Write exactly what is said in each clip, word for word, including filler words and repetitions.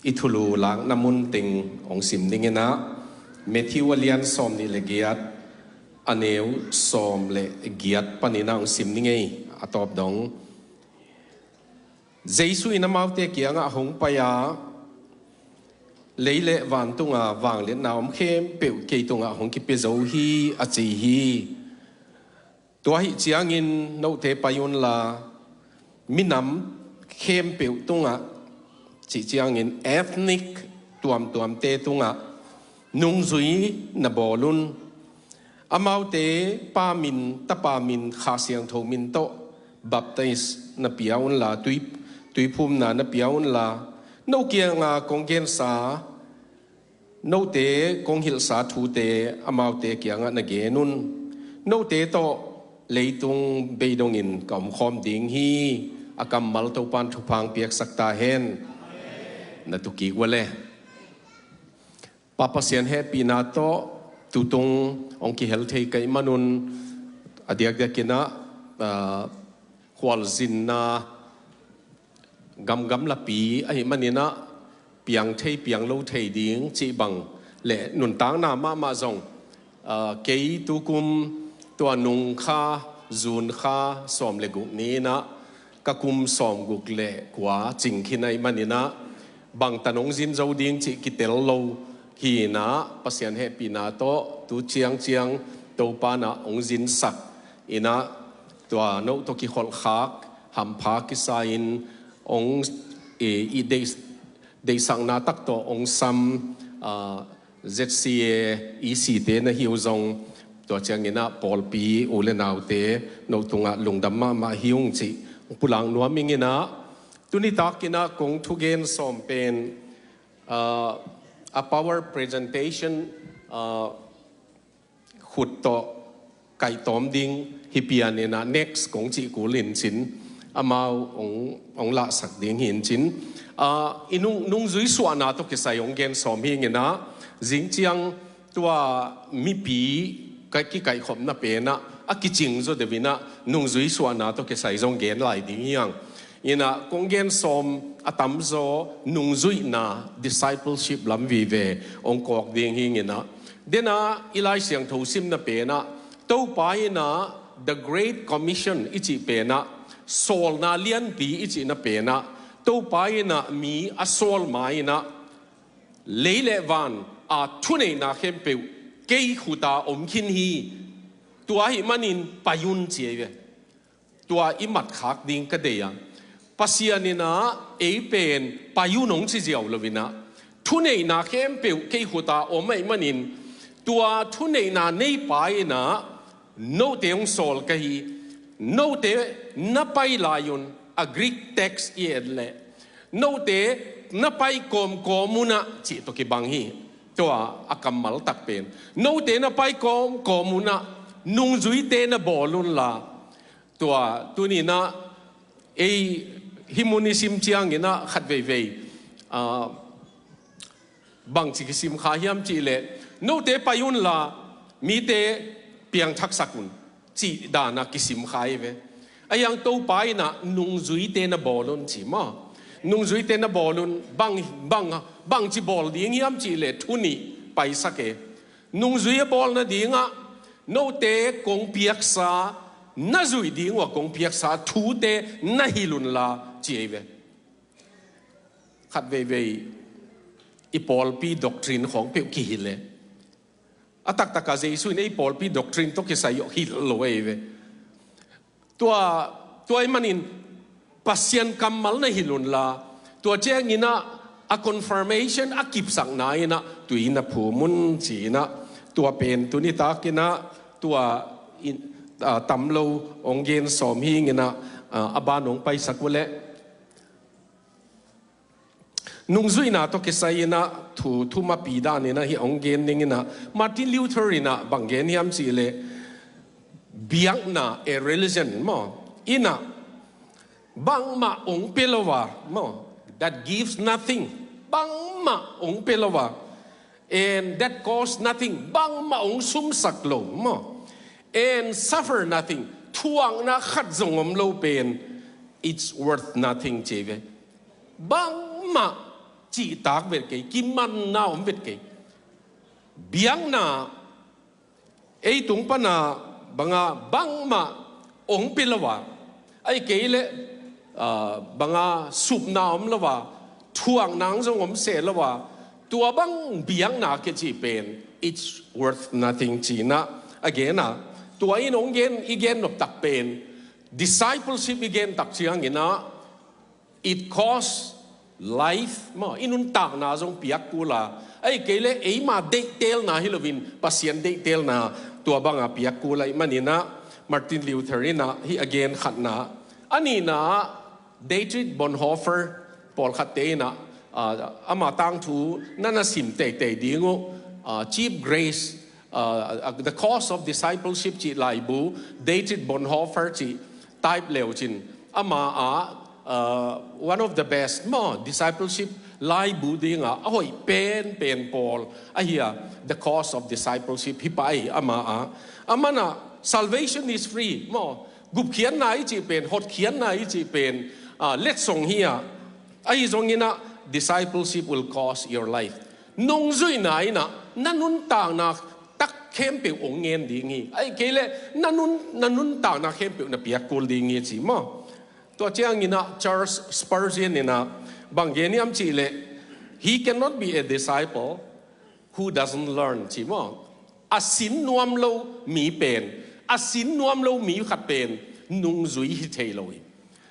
I thulu lakna mun teng hong sim ning in ah, Matthew a lian sawm nih le giat, a neu sawm le giat panin ah hong sim ning ei. A tawp dong, Jesu in amaute kiangah hong pai a, "Lei le vantunga vangliatna om khempeuh kei tungah hong kipia zo hi," a ci hi. "Tua ahih ciangin note pai unla, minam khempeuh tungah," cih ciangin ethnic tuamtuamte tungah nungzui na bawl un. Amaute Pa min, Tapa min, Kha Siangtho min tawh baptize na pia unla, tui, tuiphumna na pia unla, no kianga kong gensa, note kong hilhsa thute amaute kiangah na gen un. Note tawh leitung bei dongin ka omkhawm ding hi. A kammal Topa'n thupha piaksak ta hen. Na tu kik ua le. Pa Pasian hehpihna tawh tutung hong kihel thei ka hih manun, a diakdiakin ah, ah, khualzinna gamgam lapi ahih manin ah, piang thei piang lo thei ding cih bang le nuntakna mahmah zong, ah, kei tukum tua nung kha, June kha sawm le guk ni-in ah, ka kum sawm guk le kua cing khin ahih manin ah, bangtan hong zin zo ding cih kitel lo hi-in ah, Pasian hehpihna tawh tu ciangciang Topa'n ah hong zinsak in ah, tua no tawh kikholhkhak hampha kisa-in hong, i, i deih, deihsakna tak tawh hong sam, ah, Z C A E C te na hi uh zong, tua ciangin ah pawlpi u le naute no tungah lungdam mahmah hi ung cih pulak nuam ing in ah, tuni takin ah kong thugen sawm pen, ah, a power presentation, ah, khut tawh kaihtawm ding hi pian in ah, next kong cih kul in cin, amau hong, hong lahsak ding hi in cin. Ah, i nung, nungzui suahna tawh kisai hong gen sawm hi ing in ah, zing ciang tua mipi ka kikaihkhopna pen ah, a kicing zaw deuh in ah, nungzui suahna tawh kisai zong gen lai ding hi hang. In ah, kong gen sawm a tamzaw nungzuihna, discipleship lam vive hong kawk ding hi ing in ah. Den ah, i Lai Siangtho simna pen ah, Topa in ah, the Great Commission i cih pen ah, sawlna lianpi i cihna pen ah, Topa in ah mi a sawl ma-in ah, "Lei le van a thuneihna khempeuh kei khut ah om khin hi. Tua ahih manin pai un," ci ei ve. Tua i matkhak ding ka deih a. Pasian in ah ei pen pai un hong ci ziau lo in ah, thuneihna khempeuh kei khut ah om ahih manin, tua thuneihna neipa in ah note hong sawl ka hi. Note na pai lai un, a Greek text i et leh, "Note na pai kawmkawm un ah," cih tawh kibang hi. Tua a kammal tak pen, "Note na pai kawmkawm un ah, nungzuite na bawl unla." Tua tuni-in ah, ei hih mun i sim ciangin ah khat veivei, ah, bangci kisim kha hiam cih leh, "Note pai unla, mite piangthaksak un," cih dan ah kisim kha hi ve. Ahi hang Topa in ah, "Nungzuite na bawl un," ci maw. "Nungzuite na bawl un," bang, bang, bangci bawl ding hiam cih leh thu nih paisak e. Nungzui a bawl nading ah, "Note kong piaksa, na zuih ding uh a kong piaksa thute na hilh unla," ci ei ve. Khat veivei i pawlpi doctrine khawng peuh kihilh e. A taktak ah Jesu in ei pawlpi doctrine tawh kisai hilh lo ei ve. Tua, tua ahih manin Pasian kammal na hilh unla, tua ciangin ah a confirmation a kipsakna in ah tui na phum un ci-in ah, tua pen tuni takin ah tua in, ah, tam lo hong gen sawm hi ing in ah, ah, a ban hong paisak uh leh. Nungzuihna tawh kisai in ah thu, thumapi dan in ah hih hong gen ning in ah, Martin Luther in ah bang gen hiam cih leh, biakna, a religion maw, in ah bangmah hong pia lo a maw, that gives nothing, bangmah hong pia lo a, and that costs nothing, bangmah hong sumsak lo maw, and suffer nothing, thuakna khat zong om lo pen, it's worth nothing ci ei ve. Bangmah cihtak vet kei, kimanna om vet kei. Biakna ei tung pana banga bangmah ong pia lo a, ahih kei leh, ah, banga supna om lo a, thuakna zong om se lo a, tua bang biakna kici pen, it's worth nothing ci-in ah a gen a. Tua in ong gen, i gen nop tak pen, discipleship i gen tak ciangin ah, it costs life, maw, i nuntakna zong piak kul a, ahih kei leh eima deihtelna hi loin Pasian deihtelna tua banga piak kul ahih manin ah, Martin Luther in ah hih a gen khatna. A nihna ah, Dietrich Bonhoeffer, pawlkhatte in ah, ah, ama tangthu na na sim teitei ding uh, ah, Cheap Grace, ah, The Cost of Discipleship cih laibu, Dietrich Bonhoeffer cih type le uh cin, ama ah, ah, one of the best maw, discipleship laibu dinga a hoih penpen pawl ahi a, The Cost of Discipleship hi pah hi ama ah. Aman ah, salvation is free maw, gupkhiatna i cih pen, hotkhiatna i cih pen, ah, letsong hi a, ahi zongin ah, discipleship will cost your life. Nungzuihna in ah na nuntakna tak khempeuh ong ngen ding hi, ahih kei leh na nun, na nuntakna khempeuh na piak kul ding hi ci maw. Tua ciangin ah Charles Spurgeon in ah bang gen hiam cih leh, "He cannot be a disciple who doesn't learn," ci maw. A sin nuam lo mi pen, a sin nuam lo mi khat pen nungzui hi thei lo hi.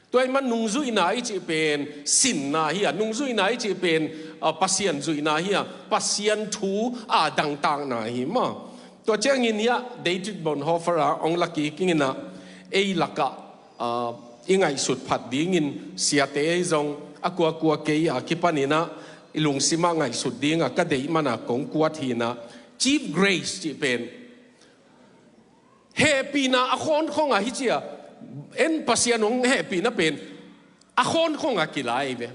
Tua ahih man nungzuihna i cih pen sinna hi a, nungzuihna i cih pen, ah, Pasian zuihna hi a, Pasian thu a dangtakna hi maw. Tua ciangin hiah Dietrich Bonhoeffer ah ong la kik ing in ah, ei lakah, ah, i ngaihsut phat dingin siate ei zong a kuakua kei a kipanin ah, i lungsim ah ngaihsut dinga ka deih mana kong kuat hi in ah, Cheap Grace cih pen, hehpihna a khawnkhong a hi ci a, en Pasian ong hehpihna pen a khawnkhong a kilai ve.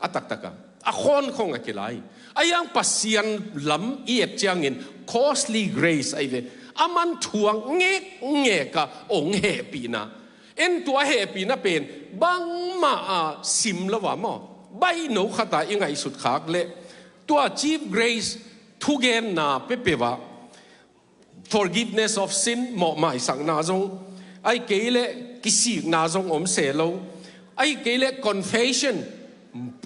A taktak a, a khawnkhong a kilai. Ahi hang Pasian lam i et ciangin costly grace ahi ve. Aman thuak ngekngek a ong hehpihna. En tua hehpihna pen bangmah a sim lo a maw, baihno khat a i ngaihsut khak leh, tua Cheap Grace thugenna peuhpeuh ah, forgiveness of sin, mawhmaisakna zong, ahih kei leh kisikna zong om se lo, ahih kei leh confession,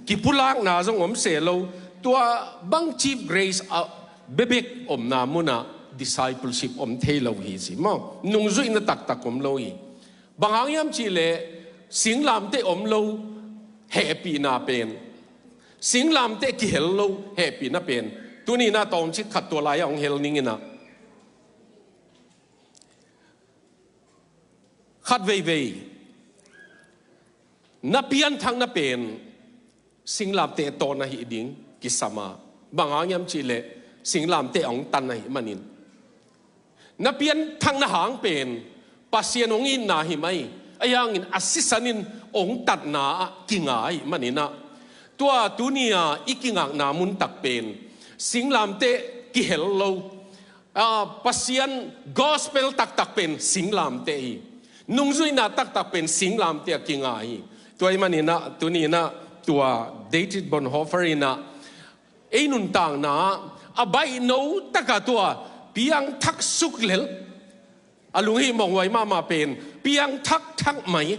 kipulakna zong om se lo, tua bang Cheap Grace a bekbek omna munah discipleship om thei lo hi ci maw. Nungzuihna taktak om lo hi. Bang hang hiam cih leh, singlamteh om lo hehpihna pen, singlamteh kihel lo hehpihna pen, tuni in ah tawmcik khat tua lai ah hong hel ning in ah, khat veivei, na pianthakna pen singlamteh tawh na hih ding kisam a, bang hang hiam cih leh singlamteh a hong tan ahih manin. Na pianthakna hang pen Pasian hong itna hi mai, ahi hangin a sisan in hong tatna ah kinga ahih manin ah, tua tuni a i kingakna mun tak pen singlamteh kihel lo, ah, Pasian gospel taktak pen singlamteh hi. Nungzuihna taktak pen singlamteh a kinga hi. Tua ahih manin ah, tuni in ah, tua Dietrich Bonhoeffer in ah, ei nuntakna ah a baihno tak a tua piangthak suk lel, a lunghihmawhhuai mahmah pen piangthak thak mai.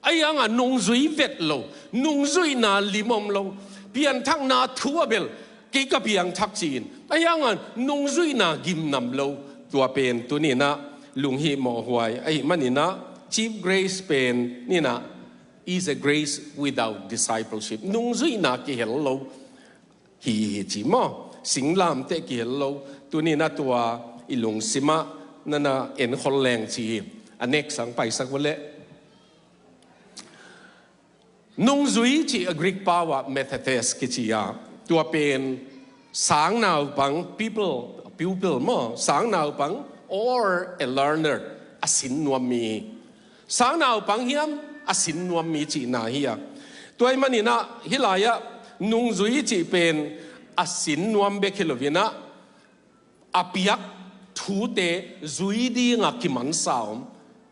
Ahi hang a nungzui vet lo, nungzuihna lim om lo, pianthakna thu a bel, kei ka piangthak ci-in, ahi hang a nungzuihna gimnam lo, tua pen tuni in ah lunghihmawhhuai ahih manin ah, Cheap Grace pen in ah, is a grace without discipleship. Nungzuihna kihel lo hi hi ci maw. Singlamteh kihel lo. Tuni in ah tua i lungsim ah na na enkhol leng ci hi. A next ah hong paisak uh leh, nungzui cih a Greek pau ah methetes kici a, tua pen sangnaupang, pupil, pupil maw, sangnaupang or a learner, a sin nuam mi. Sangnaupang hiam, a sin nuam mi cihna hi a. Tua ahih manin ah, hih lai ah nungzui cih pen a sin nuam bek hi lo in ah, a piak thute zui dinga kimansa om,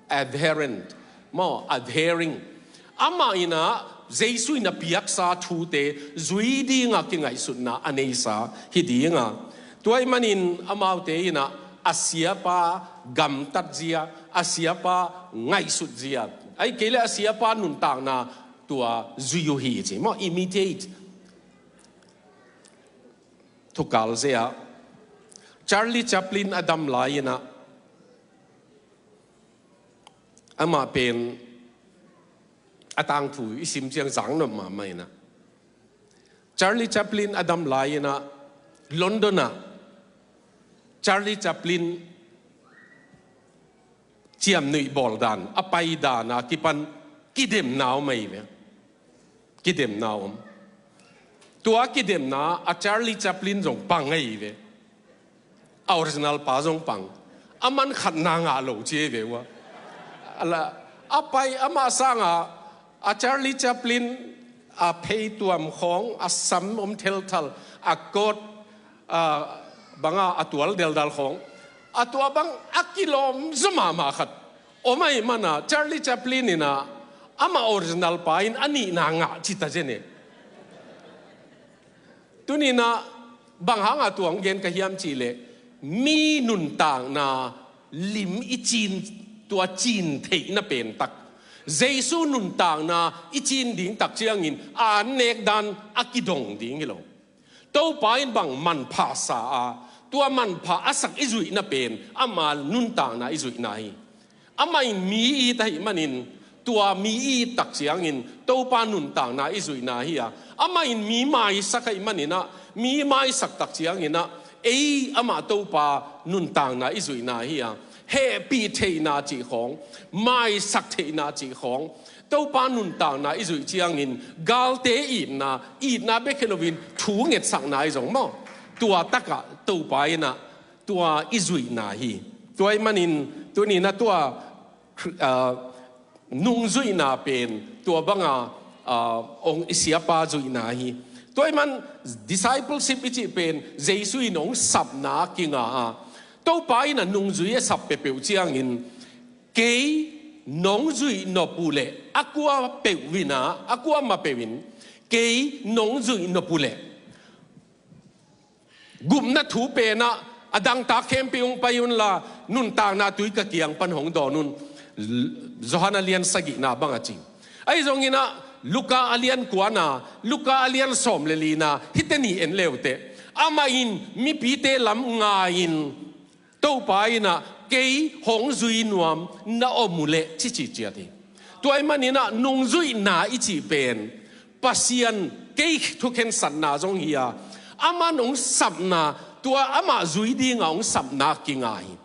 adherent maw, adhering. Amah in ah Jesu in a piaksa thute zui dinga kingaihsutna a neisa hi dinga, tua ahih manin amaute in ah a siapa gamtatzia, a siapa ngaihsutzia, ahih kei leh a siapa nuntakna tua zui uh hi ci maw, imitate. Thukal zia, Charlie Chaplin a dam lai-in ah, amah pen a tangthu i sim ciang zang nop mahmah in ah, Charlie Chaplin a dam lai-in ah, London ah Charlie Chaplin ciamnuih bawl dan, a pai dan a kipan kidemna om ahi ve. Kidemna om. Tua kidemna a Charlie Chaplin zong pang ahi ve. A original pa zong pang. A man khatna ngah lo ci ahi ve ua. A la, a pai, amah sanga a Charlie Chaplin a pheituam khawng, a sam om thelthal, a coat, a, banga a tual deldal khawng, a tua bang a kilawm zaw mahmah khat om ahih mana Charlie Chaplin in ah amah original pa in a nihna ngah ci ta zen e. Tuni-in ah bang hanga tua hong gen ka hiam cih leh, mi nuntakna lim i cin, tua cin theihna pen tak, Jesu nuntakna i cin ding tak ciangin a annek dan a kidong ding hi lo. Topa in bang manpha sa a, tua manpha a sak i zuihna pen ama nuntakna i zuihna hi. Amah in mi it ahih manin tua mi it tak ciangin Topa nuntakna i zuihna hi a, amah in mi maisak ahih manin ah mi maisak tak ciangin ah ei amah Topa nuntakna i zuihna hi a, hehpih theihna cih khawng, maisak theihna cih khawng, Topa nuntakna i zuih ciangin galte itna, itna bek hi loin thu ngetsakna ahi zong maw, tua takah Topa in ah tua i zuihna hi. Tua ahih manin tuni-in ah tua, ah, nungzuihna pen tua banga, ah, hong i siapa zuihna hi. Tua ahih man discipleship i cih pen Jesu in hong sapna kinga a, Topa in ah nungzui a sap peuhpeuh ciangin, kei nong zuih nop uh leh a kua peuh in ah, a kua mah peuh in kei nong zuih nop uh leh, gupna thu pen ah a dangtak khempeuh hong pai unla, nuntakna tui ka kiang pan hong dawn un. Johan a lian sagihna bang a ci. Ahi zongin ah Luka a lian kuana, Luka a lian sawm le lina, hihte nih en leuteh. Amah in mipite lam ngai-in, Topa in ah kei hong zui nuam na om uh leh ci ci ciat hi. Tua ahih manin ah nungzuihna i cih pen Pasian kei thukhensatna zong hi a, aman hong sapna, tua amah zui dinga hong sapna kinga hi.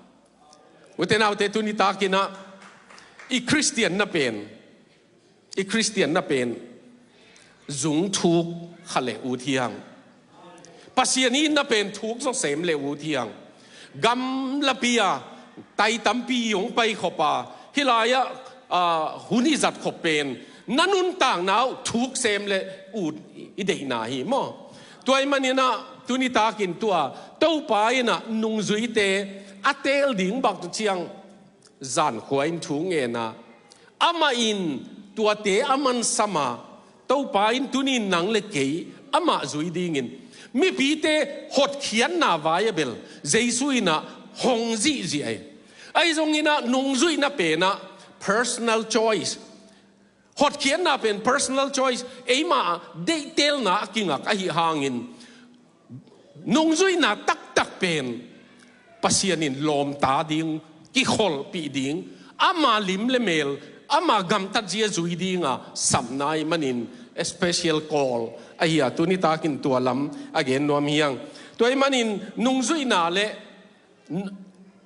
Ute naute, tuni takin ah i Khristianna pen, i Khristianna pen zung thuk kha le ut hi hang. Pasian itna pen thuk zawsem le ut hi hang. Gamlapi a tai tampi hong pai khop a, hih lai-ah, ah, hun i zat khop pen na nuntakna uh thuk sem le ut i deihna hi maw. Tua ahih manin ah tuni takin tua Topa in ah nungzuite a teel ding bang tu ciang, zankhua in thu ngen a, amah in tuate a mansam a, Topa in tuni-in nang le kei amah zui dingin mipite hotkhiatna vai a bel Jesu in ah hong zihziah hi. Ahi zongin ah nungzuihna pen ah personal choice. Hotkhiatna pen personal choice, eima deihtelna a kingak ahih hangin, nungzuihna taktak pen Pasian in lawmta ding, kikholhpih ding, ama lim le mel, ama gamtatzia zui dinga sapna ahih manin special call ahi a, tuni takin tua lam a gen nuam hi hang. Tua ahih manin nungzuihna le n-,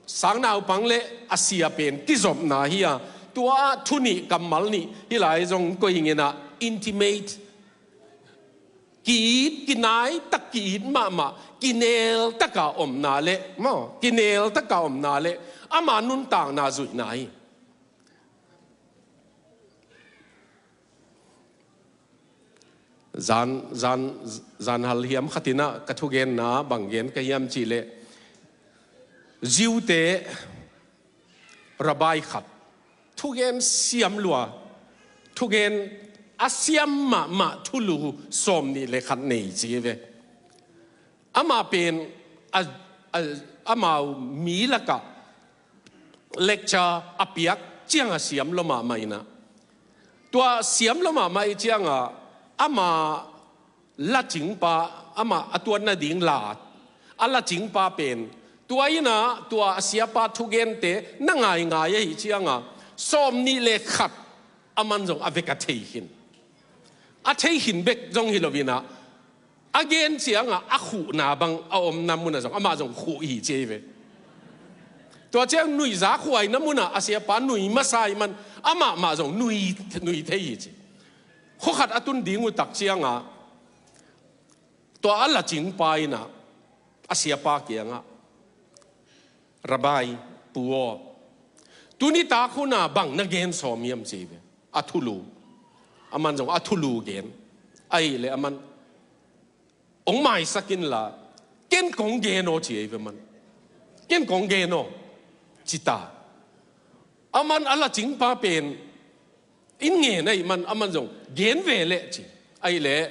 sangnaupang le a sia pen kizopna hi a, tua thu nih kammal nih hih lai zong koih ing in ah, intimate, ki-it, kinai tak, ki-it mahmah, kinel taka omna le, maw, kinel taka omna le ama nuntakna zuihna hi. Zan, zan, zan hal hiam khat in ah ka thugenna bang gen ka hiam cih leh, Jew-te rabbi khat, thugen siam lua, thugen a siam mahmah thulu sawm nih le khat nei ci ve. Amah pen a, a, amau mi lakah lecture a piak ciang a siam lua mahmah inah, tua siam lua mahmah i ciangah ama lacingpa, amah a tuat nading la a lacingpa pen tua inah tua a siapa thugente na ngaingai ahi ciangah sawm nih le khat aman zong a vek a thei khin. A thei khin bek zong hi lo inah a gen ciangah a khuhna bang a omna munah zong amah zong khuh hi ci ei ve. Tua ciang nuihza khuaina munah a siapa nui masa ih man amah mah zong nui, nui thei hi ci. Khuakhat a tun ding uh tak ciangah tua a lacingpa inah a siapa kiangah, Rabbi, Pu aw, tuni tak hunah bang na gen sawm hiam ci ve. A thulu, aman zong a thulu gen. Ahih leh aman, hong maisak inla, ken kong gen aw ci ei ve man. Ken kong gen aw ci ta. Aman a lacingpa pen in ngen ahih man aman zong gen ve leh ci. Ahih leh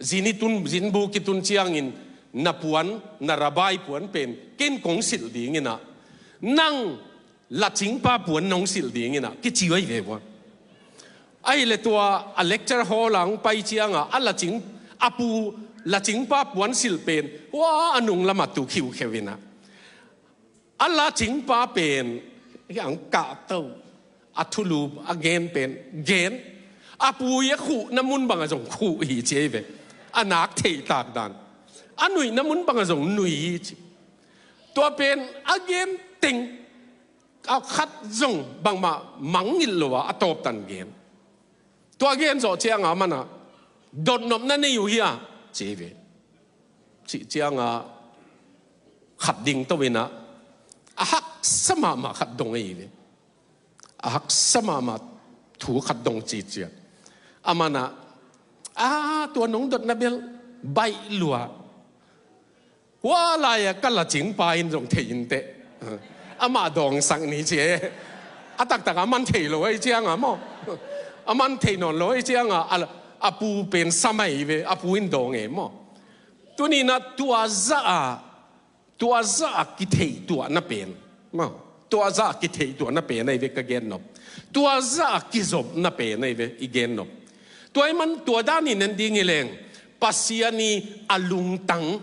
zin i tun, zinbuk i tun ciangin na puan, na Rabbi puan pen ken kong silh ding inah, nang lacingpa puan nong silh ding inah kici uh ahi ve ua. Ahih leh tua a lecture hall ah hong pai ciangah a lacing, a pu lacingpa puan silh pen hua a nung lamah tu khiukheu inah, a lacingpa pen hong kahto, a thulu a gen pen gen, a pu ih a khuhna mun bangah zong khuh hi ci ei ve. A nak theihtak dan, a nuihna mun bangah zong nui hi ci. Tua pen a gen teng, a khat zong bangmah mangngilh lo a, a tawptan gen. Tua gen zawh ciangah aman ah, dotnop na nei uh hia ci ei ve. Cih ciangah khat dingto inah, a haksa mahmah khat dong ei ve. A haksa mahmah thu khat dong ciciat. Aman ah, a, tua nong dotna bel baih lua. Hua lai-ah ka lacingpa in zong thei inteh, amah dawngsak ni ci e. A taktak aman thei lo ahi ciangah maw, aman thei nawn lo ahi ciangah a, a pu pen sam ahi ve, a pu in dawng e maw. Tuni inah tua zah ah, tua zah ah kitheihtuahna pen maw, tua zah ah kitheihtuahna pen ahi ve ka gennop. Tua zah ah kizopna pen ahi ve i gennop. Tua ahih man tua danin en ding hi leng, Pasian ih a lungtang,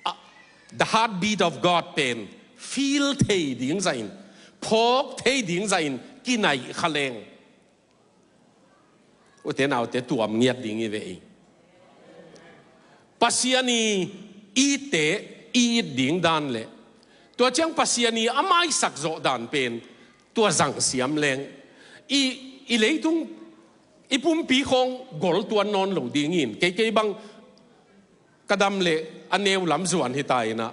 a, the heartbeat of God pen feel thei ding zahin, phawk thei ding zahin kinaih kha leng, ute naute, tuam ngiat ding hi ve ei. Pasian ih itte i it ding dan le tua ciang Pasian ih a maisak zawh dan pen tua zang siam leng i, i leitung, i pumpi khawng gol tuan nawn lo ding in, kei, kei bang ka dam leh a neu lam zuan hi ta inah,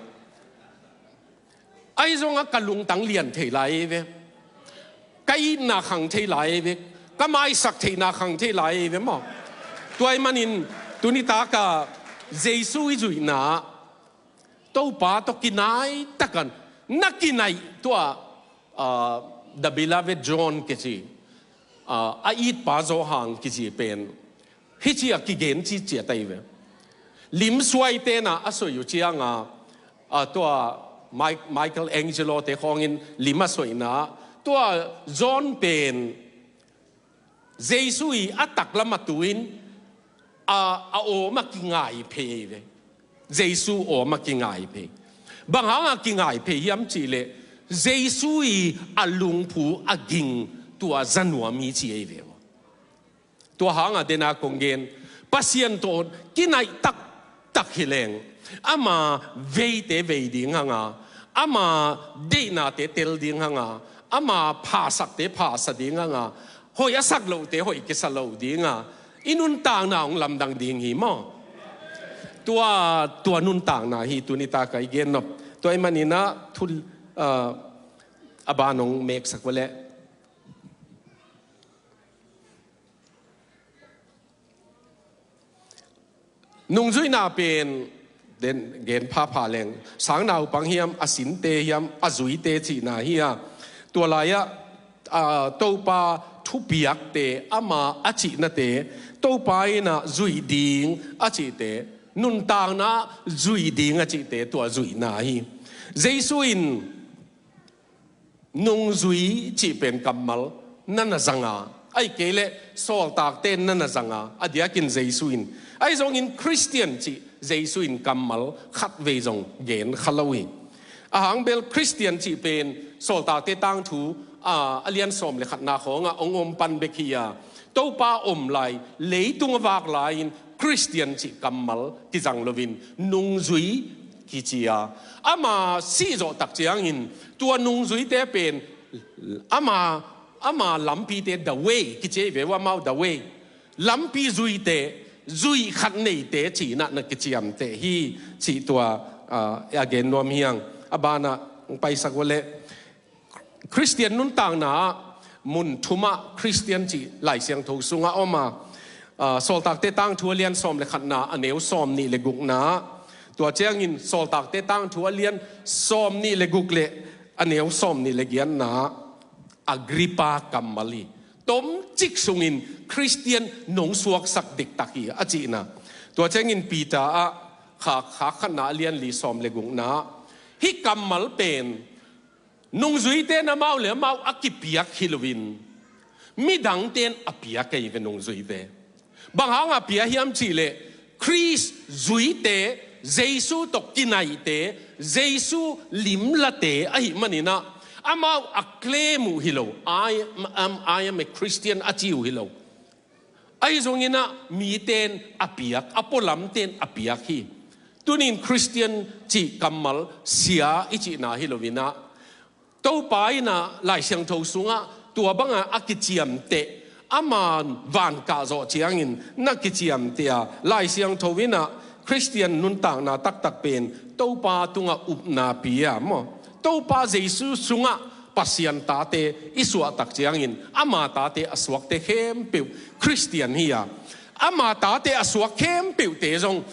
ahi zongah ka lungtang lian thei lai ei ve, ka itna khang thei lai ei ve, ka maisak theihna khang thei lai ei ve maw. Tua ahih manin tuni takah Jesu i zuihna, Topa tawh kinai takin na kinaih tua, ah, the beloved John kici, ah, a itpa Johan kici pen hih ci a kigen ciciat ahi ve. Limsuai tenah a soi uh ciangah, ah, tua Mike, Michelangelo te khawngin lim a soihna, tua John pen Jesu ih a taklam a tu in a, a awm a kingai phei ve. Jesu awm a kingai phei. Bang hangah kingai phei hiam cihleh, Jesu ih a lungphu a ging tua za nuam hi ci ei ve. Tua hangah dena kong gen, Pasian tawh kinaih taktak hi leng, ama veite vei ding hanga, ama deihnate tel ding hanga, ama phasakte phasa ding hanga, hoih a sak lohte hoih kisa lo dinga, i nuntakna hong lamdang ding hi maw. Tua, tua nuntakna hi tuni taka i gennop. Tua ahih maninah thu, ah, a ban hong meksak uh leh. Nungzuihna pen den gen phapha leng, sangnaupang hiam, a sinte hiam, a zuite cihna hi a. Tua lai-ah, ah, Topa thupiakte, ama a cihnate, Topa in ah zuih ding a cihte, nuntakna zuih ding a cihte, tua zuihna hi. Jesu in nungzui cih pen kammal na na zanga, ahih kei leh sawltakte na na zanga, a diakin Jesu in, ahi zongin Khristian cih Jesu in kammal khatvei zong gen kha lo hi. A hang bel Khristian cih pen Sawltakte Tangthu, a, a lian sawm le khatna khawngah hong om pan bek hi a, Topa om lai, leitung a vak lai-in Khristian cih kammal kizang loin nungzui kici a, ama sih zawh tak ciangin tua nungzuite pen ama, ama lampite, the way kici hi ve uh, amau the way, lampi zuite, zuih khat neite ci-in ah na kiciamteh hi, cih tua, ah, a gen nuam hi hang. A banah hong paisak uh leh, Khristian nuntakna ah mun thumah Khristian cih Lai Siangtho sungah om a, ah, Sawltakte Tangthu a lian sawm le khatna, a neu sawm nih le gukna ah, tua ciangin Sawltakte Tangthu a lian sawm nih le guk le a neu sawm nih le giatna ah, Agrippa kammal hi. Tomcik sungin Khristian nong suaksak diktak hi, a cihna. Tua ciangin Peter ah, kha, kha khatna a lian li sawm le gukna ah, hih kammal pen nungzuite in amau le amau a kipiak hi loin, midangte in a piak ahi ve nungzuite. Bang hanga pia hiam cih leh, Khrist zuite, Jesu tawh kinaihte, Jesu limlate ahih manin ah, amau a claim uh hi lo, "I am, I am a Christian," a ci uh hi lo. Ahi zongin ah mite in a piak, a pualamte in a piak hi. Tuni-in Khristian cih kammal sia i cihna hi loin ah, Topa in ah Lai Siangtho sungah tua banga a kiciamteh, ama van kah zawh ciangin na kiciamteh a, Lai Siangtho in ah Khristian nuntakna taktak pen Topa tungah upna pia maw? Topa Jesu sungah Pasian tate i suahtak ciangin ama tate a suakte khempeuh Khristian hi a, ama tate a suak khempeuhte zong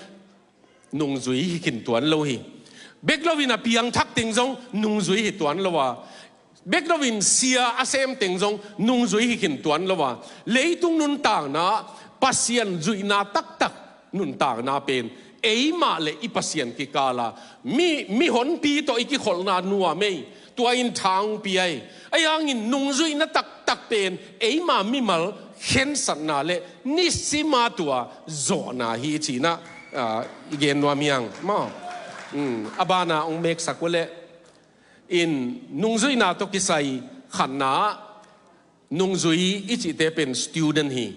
nungzui hi khin tuan lo hi. Bek loin a piangthak teng zong nungzui hi tuan lo a, bek loin sia a sem teng zong nungzui hi khin tuan lo a, leitung nuntakna ah Pasian zuihna taktak nuntakna pen eimah le i Pasian kikal a, mi, mihonpi tawh i kikholhna nuam ei, tua in tha hong pia hi. Ahi hangin nungzuihna taktak pen eima mimal khensatna le nisima tua zawhna hi ci-in ah, ah, i gen nuam hi hang maw? Um, a bana hong meksak uh leh, in nungzuihna tawh kisai khatna ah, nungzui i cihte pen student hi.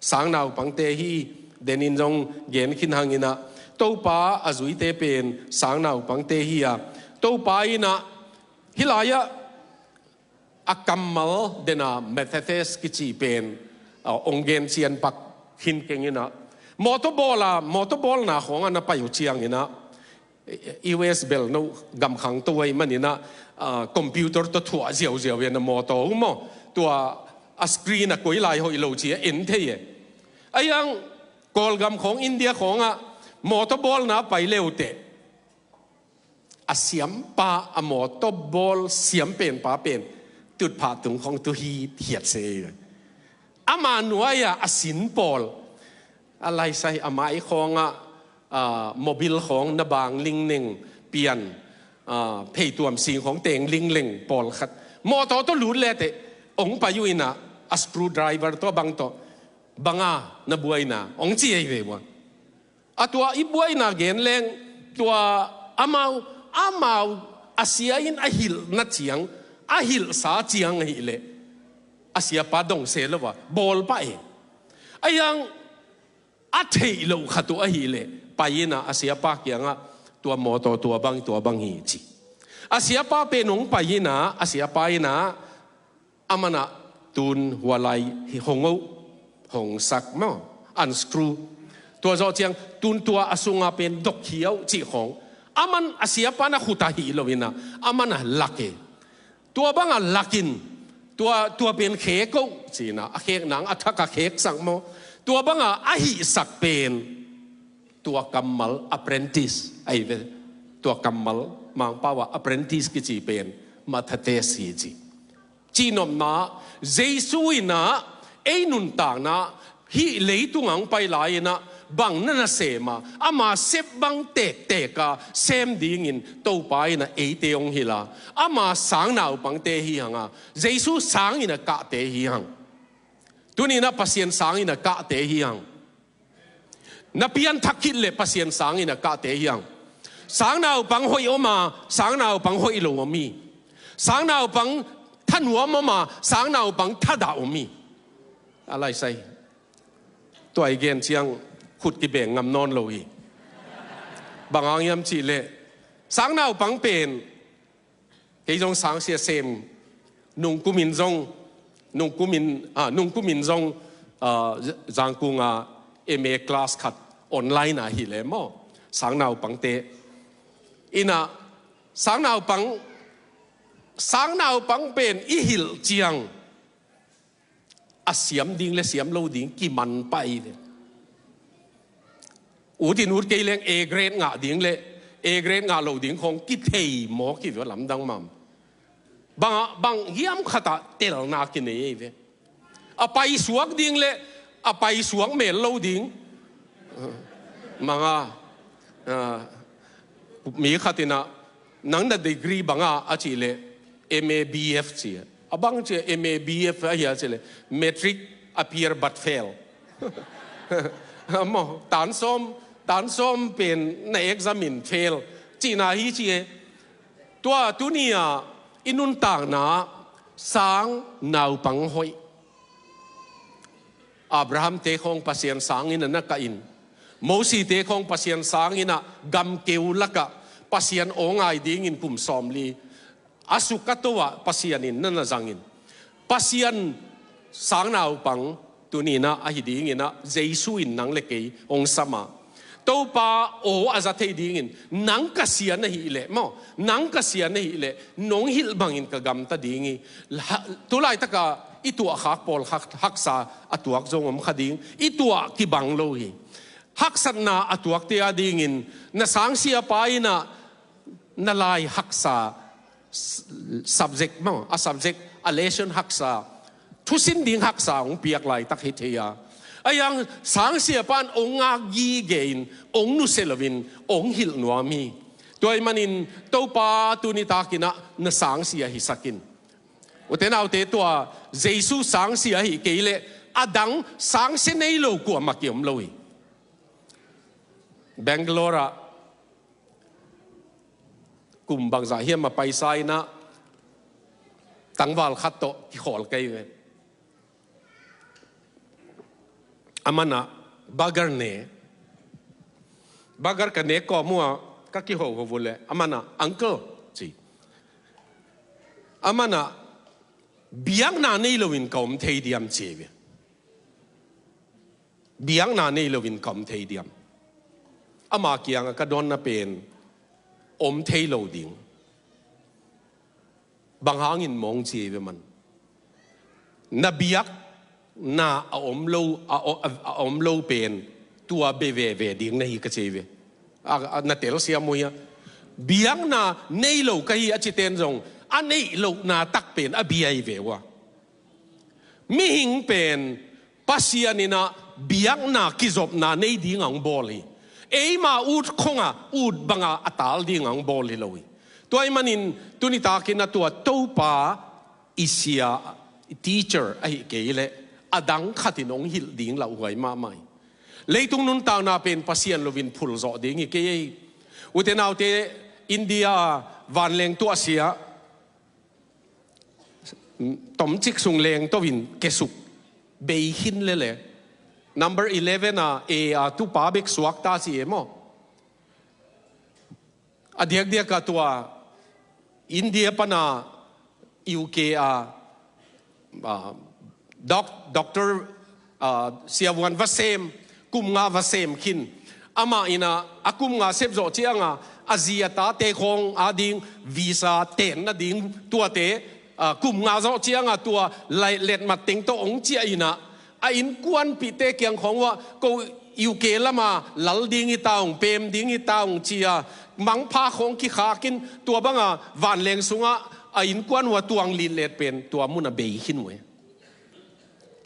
Sangnaupangte hi, denin zong gen khin hangin ah, Topa a zuite pen sangnaupangte hi a, Topa in ah hih lai-ah a kammal den a mathetes kici pen, ah, hong gen cian pak khin keng in ah, mawtaw bawl a, mawtaw bawlna khawngah na pai uh ciangin ah, U S bel no gam khangto ahih manin ah, ah, computer tawh thuah ziauziau in a mawtaw uh maw, tua a screen a koi lai hoih lo ci a en thei e. Ahi hang Kawlgam khawng, India khawngah mawtaw bawlna pai le uh teh, a siampa, a mawtaw bawl siam penpa pen tutphah tung khawng tu hi hiat se. Ama nuai-ah a sin pawl, a laisai, a mai khawngah, ah, mobil khawng na bang lingneng pian, ah, pheituam sing khawng teng lingleng pawlkhat mawtaw tawh lut le teh, hong pai uh in ah, a screwdriver tawh bang tawh, "Bang a na buaina?" hong ci ahi ve uh a. A tua i buaina gen leng, tua amau, amau a sia in a hilhna ciang, a hilhsa ciang ahih leh, a siapa dong se lo a, bawl pah e. Ahi hang a theih loh khat uh ahih leh, pai in ah a siapa kiangah, "Tua mawtaw tua bang, tua bang hi," ci. A siapa pen hong pai in ah, a siapa in ah, "Aman ah tun hua lai hi hong oh, hong sak maw, unscrew. Tua zawh ciang tun tua a sunga pen dok hi oh," cih khawng. Aman a siapa na khut ah hih lo in ah, aman a lak e. "Tua bang a lak in, tua, tua pen khek oh," ci-in ah, a khek nang a thak a kheksak maw. Tua bang a a hihsak pen, tua kammal apprentice ahi ve. Tua kammal Mangpau ah apprentice kici pen mathetes hi ci. Cihnopna, Jesu in ah ei nuntakna hih leitung ah hong pai lai-in ah bang na na sem a, ama sep bang tektek a sem dingin Topa in ah eite hong hilh a, ama sangnaupangte hi hang a, Jesu sangin a kahte hi hang. Tuni-in ah Pasian sangin a kahte hi hang. Na pianthak khit leh Pasian sangin a kahte hi hang. Sangnaupang hoih om a, sangnaupang hoih lo om hi. Sangnaupang thanuam om a, sangnaupang thadah om hi. A lai sai. Tua i gen ciang khut kibeng ngam nawn lo hi. Bang hang hiam cih leh, sangnaupang pen, kei zong sangsia sem, nungkumin zong, nungkumin, ah, nungkumin zong, ah, Zangkung a M A class khat online a hilh e maw. Sangnaupangte. In ah, sangnaupang, sangnaupang pen i hilh ciang a siam ding le siam lo ding kiman pah hi ve. Ut in ut kei leng A grade ngah ding le A grade ngah lo ding khong kithei mawk hi ve, lamdang mahmah. Bang, bang hiam khat ah telna kinei hi ve. A paisuak ding le a paisuak mel lo ding. Manga, ah, mi khat in ah, nang na degree bang a, a cih leh M A B F ci a. A bang ci a M A B F a hia cih leh, matric appear but fail. Maw, tan sawm, tan sawm pen na exam in fail cihna hi ci e. Tua tuni-a i nuntakna sangnaupang hoih. Abraham-te khawng Pasian sangin a na kah in, Mosi-te khawng Pasian sangin a gamkeu lakah Pasian aw ngai dingin kum sawmli a suk a to ah Pasian in na na zangin, Pasian sangnaupang tuni-in a ahi dingin a Jesu in nang le kei hong sam a, Topa aw a za thei dingin, nang Kha Sian ahih leh maw, nang Kha Sian ahih leh nong hilh bangin ka gamta ding hi. Tulaitak a i tuahkhak pawl hak, haksa a tuak zong om kha ding, i tuah kibang lo hi. Haksatna a tuakte a dingin na sangsiapa in a na lai haksa s-, subject maw, a subject, a lesson haksa, thusin ding haksa hong piak laitak hi thei a, a hang sangsiapa in hong ngak gige-in, hong nusia loin hong hilh nuam hi. Tua ahih manin Topa tuni takin a na sangsia hisak in. Ute naute, tua Jesu sangsia ahih kei leh a dang sangsia nei lo kuamah ki-om lo hi. Bangalore ah kum bangzah hiam a paisa in a tangval khat tawh kikhawl ka hi ve. Aman a burger ne. Burger ka nek kawm uh a ka kihoho uh leh aman a, "Uncle," ci. Aman a, "Biakna nei loin ka om thei diam?" ci ve. "Biakna nei loin ka om thei diam?" Ama kiangah ka dawnna pen, "Om thei lo ding." "Bang hangin maw?" ci ve man. "Na biakna a om lo, a, a, a om lo pen tua bia veve ding na hi," ka ci ve. A, a, na telsiam uh hia? "Biakna nei lo ka hi," a citen zong a neih lohna tak pen a bia hi ve uh a. Mihing pen Pasian in a biakna kizopna nei ding a hong bawl hi. Eima ut khong a ut banga a tal ding a hong bawl hi lo hi. Tua ahih manin tuni takin a tua Topa i sia, i teacher ahih kei leh a dang khatin hong hilh ding lauhuai mahmah hi. Leitung nuntakna pen Pasian loin phulzawh ding hi kei hi. Ute naute, India vanleng tuahsia, tomcik sung lengto in kesuk, bei khin lele. Number eleven a, A a tupa bek suakta ci e maw. A diakdiak a tua India pana U K a, a, doc-, doctor, a, siavuan va sem, kum nga va sem khin. Amah in a, a kum nga sep zawh cianga a zi a tate khawng a ding visa tenna ding tuate, a, kum nga zawh cianga tua lai letmat teng tawh hong ciah in a, a innkuanpihte kiang khawng uah, "Ko U K lama lal ding hi ta ung, pem ding hi ta ung," ci a, mangpha khawng kikhak in, tua banga vanleng sungah a innkuan uh a tuang litlet pen tua mun a bei khin uh e.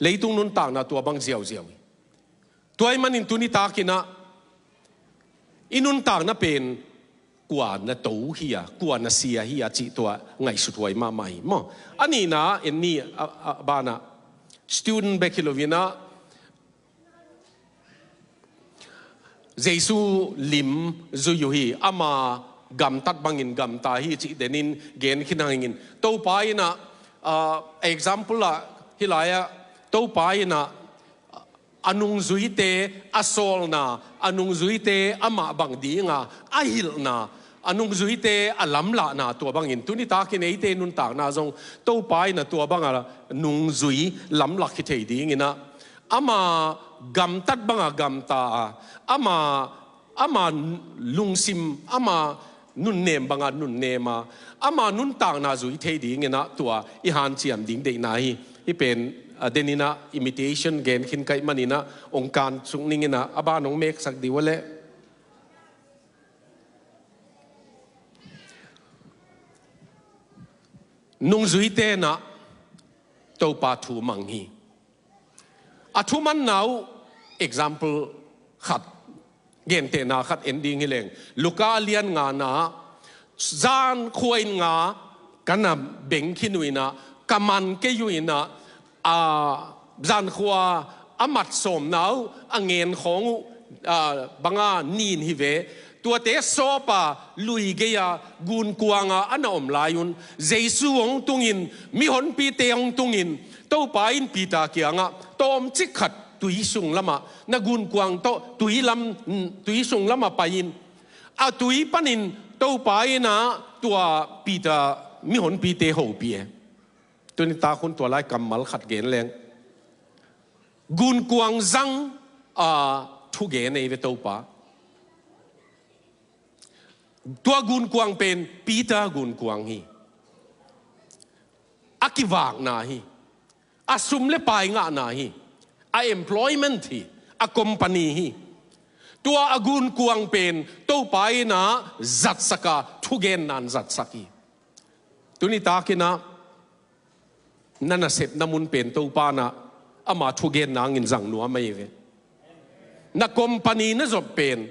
Leitung nuntakna tua bang ziauziau hi. Tua ahih manin tuni takin ah i nuntakna pen kua na to hi a, kua na sia hi a cih tua ngaihsut huai mahmah hi maw. A nihna en ni, a, a banah student bek hi loin ah Jesu lim zui uh hi, ama gamtat bangin gamta hi cih denin gen khin hangin Topa in ah, ah, example ah hih lai-ah Topa in ah a nungzuite a sawlna, a nungzuite amah bang dinga a hilhna, a nungzuite a lamlahna tua bangin tuni takin eite nuntakna zong Topa in ah tua banga nungzui lamlak hi thei dingin ah ama gamtat banga gamta a, ama, ama lungsim, ama nunnem banga nunnem a, ama nuntakna zui thei dingin ah tua i hanciam ding deihna hi. Hih pen a denin ah imitation gen khin ka hih manin ah ong kan suk ning in ah a ban ong meksak dih uh leh. Nungzuite in ah Topa thu mang hi. A thumanna uh example khat, gentehna khat en ding hi leng, Luka a lian ngana ah zan khua in nga ka na beng khin uh in ah, ka man kei uh in ah, a zan khua a mat sawmna uh a ngen khawng uh, a banga nin hi ve. Tuate sawpa lui gei-a gunkuanga a na om lai un Jesu hong tungin, mihonpite hong tungin Topa in Peter kiangah tawmcik khat tui sung lamah na gunkuang tawh tui lam, tui sung lamah pai in. A tui panin Topa in ah tua Peter mihonpite hopih e. Tuni tak hun tua lai kammal khat gen leng, gunkuang zang a thugen ei ve Topa. Tua gunkuang pen Peter gunkuang hi. A kivakna hi. A sum le pai ngahna hi. A employment hi. A company hi. Tua a gunkuang pen Topa in ah zatsak a, thugenna in zatsak hi. Tuni takin ah na nasepna mun pen Topa in ah ama thugenna hangin zang nuam ahi ve. Na company na zop pen,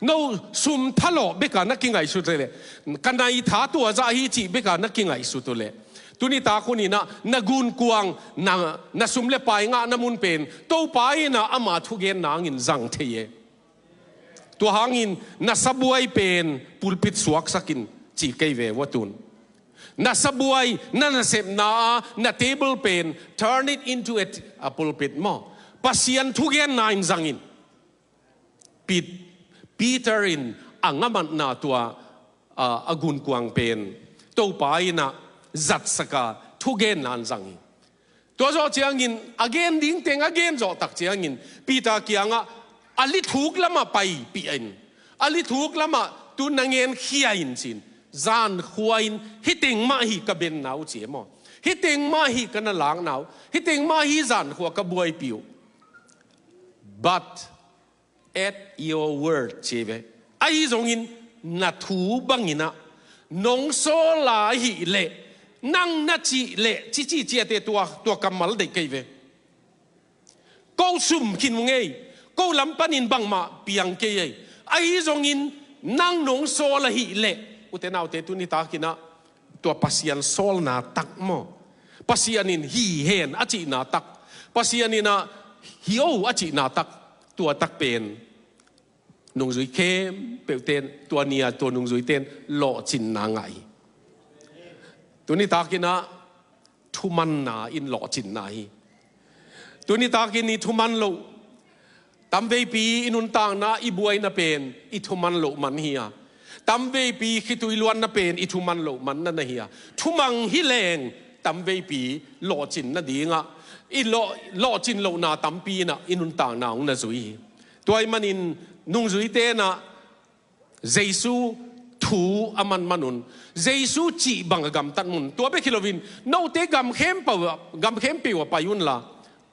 no sum thalawh bek a na kingaihsut uh leh, ka nai tha tua zah hi cih bek a na kingaihsut uh leh, tuni tak hun in ah na gunkuang, na, na sum le pai ngahna mun pen Topa in ah ama thugenna hangin zang thei e. Tua hangin na sabuai pen pulpit suaksak in ci kei ve ua tun. Na sabuai, na nasepna a, na table pen, turn it into a, a pulpit maw. Pasian thugenna in zang in. Pet-, Peter in a ngamatna tua, a, a gunkuang pen Topa in ah zatsak a, thugenna in zang hi. Tua zawh ciangin a gen ding teng a gen zawh tak ciangin Peter kiangah a lithuk lamah paipih in, a lithuk lamah tu na ngen khia in ci-in, zan khua in hih teng mah hi ka benna uh ci e maw. Hih teng mah hi ka na lakna uh. Hih teng mah hi zan khua ka buaipih uh. But at your word ci ve. Ahi zongin na thu bangin ah nong sawl a hih leh, nang na cih leh, cici ciate tua, tua kammal deih kei ve. Ko sum khin ung ei, ko lam panin bangmah piang kei ei. Ahi zongin nang nong sawl a hih leh, ute naute tuni takin ah tua Pasian sawlna tak maw, Pasian in hi hen a cihna tak, Pasian in ah hi o a cihna tak, tua tak pen nungzui khempeuh ten, tua ni-a tua nungzui ten lawhcinna ngah hi. Tuni takin ah thumanna in lawhcinna hi. Tuni takin i thuman loh, tamveipi i nuntakna, i buaina pen i thuman loh man hi a, tamveipi khitui luanna pen i thuman loh man na na hi a, thumang hi leng tamveipi lawhcin nadingah i lawh, lawhcin lohna tampi in ah i nuntakna hong na zui hi. Tua ahih manin nungzuite in ah Jesu thu a manman un, Jesu cih bang a gamtat un, tua bek hi loin note gam khempeuh ah, gam khempeuh ah pai unla,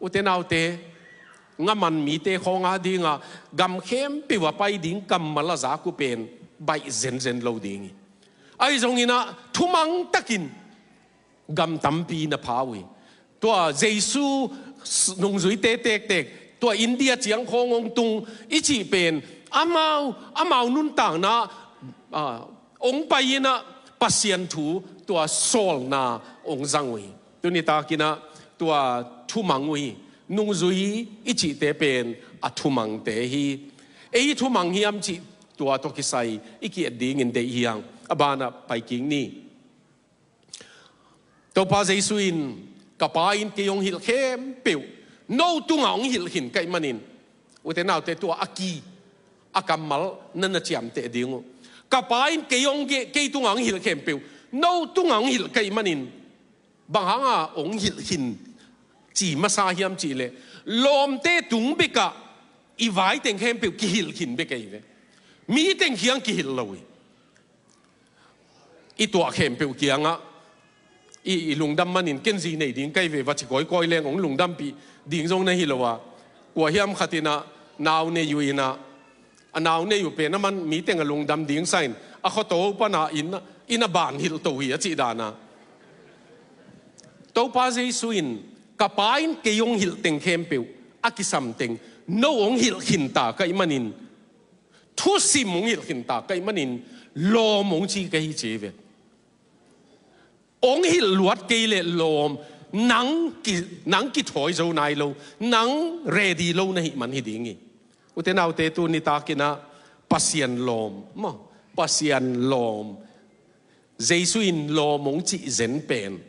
ute naute, ngaman mite khawng a dinga gam khempeuh ah pai ding kammal a zak uh pen baih zenzen lo ding hi. Ahi zongin ah thumang takin gam tampi na pha uh hi. Tua Jesu nungzuite tektek, tua India ciang khawng hong tung i cih pen, amau, amau nuntakna, ah, hong pai in ah Pasian thu tua sawlna hong zang uh hi. Tuni takin ah tua thumang uh hi. Nungzui i cihte pen a thumangte hi. Ei thumang hiam cih tua tawh kisai i ki-et dingin deih hi hang. A banah pai kik ni. Topa Jesu in, "Ka Pa in kei hong hilh khempeuh no tungah hong hilh khin ka hih manin," ute naute, tua a ki, a kammal na na ciamteh ding uh. "Ka Pa in kei hong ge-, kei tungah hong hilh khempeuh no tungah hong hilh ka hih manin," bang hanga hong hilh khin ci masa hiam cih leh, lawmte tung bekah i vai teng khempeuh kihilh khin bek ahi ve. Mi teng kiang kihilh lo hi. I tuah khempeuh kiangah i, i lungdam manin ken zi nei ding ka hi ve, va ci kawikawi leng hong lungdampih ding zong na hi lo a, kua hiam khat in ah nau nei uh in ah, a nau nei uh pen a man mi teng a lungdam ding sa in, a khuato pana inn, inn a ban hilh to hi a cih dan a. Topa Jesu in, "Ka Pa in kei hong hilh teng khempeuh a kisam teng no hong hilh khinta ka hih manin, thusim hong hilh khinta ka hih manin, lawm hong ci ka hi," ci hi ve. Hong hilh luat kei leh lawm, nang ki, nang kithawi zo nai lo, nang ready lo na hih man hi ding hi. Ute naute, tuni takin ah Pasian lawm maw, Pasian lawm, Jesu in lawm hong cih zen pen,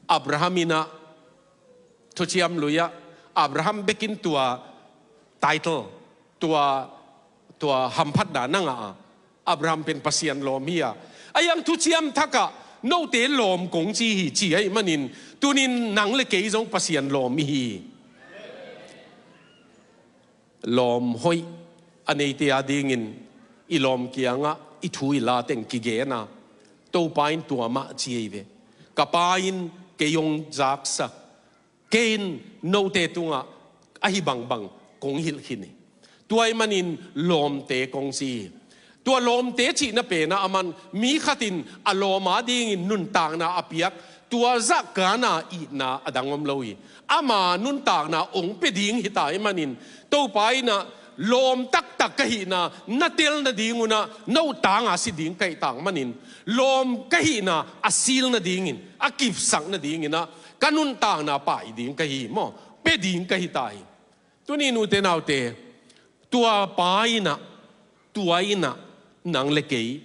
Abraham in ah, Thuciam Lui ah, Abraham bekin tua title, tua, tua hamphatna na ngah a, Abraham pen Pasian lawm hi a. Ahi hang Thuciam Thak ah, "Note lawm kong ci hi," ci ahih manin, tunin nang le kei zong Pasian lawm i hi. Lawm hoih a neite adingin i lawm kiangah i thu i la teng kigen a, Topa in tua mah ci hi ve. "Ka Pa in kei hong zaksak, kei in note tungah ahi bangbang kong hilh khin hi. Tua ahih manin lawmte kong ci hi." Tua lawmte cihna pen ah a man, mi khat in a lawm adingin nuntakna a piak, tua zahkan a itna a dang om lo hi. Ama nuntakna hong pia ding hi ta ahih manin, Topa in ah lawm taktak ka hihna na tel nading un ah, no tanga si ding ka hih tak manin, lawm ka hihna a sil nadingin, a kipsak nadingin ah ka nuntakna pai ding ka hi maw, pia ding ka hi ta hi. Tuni, ute naute, tua Pa in ah, tua in ah nang le kei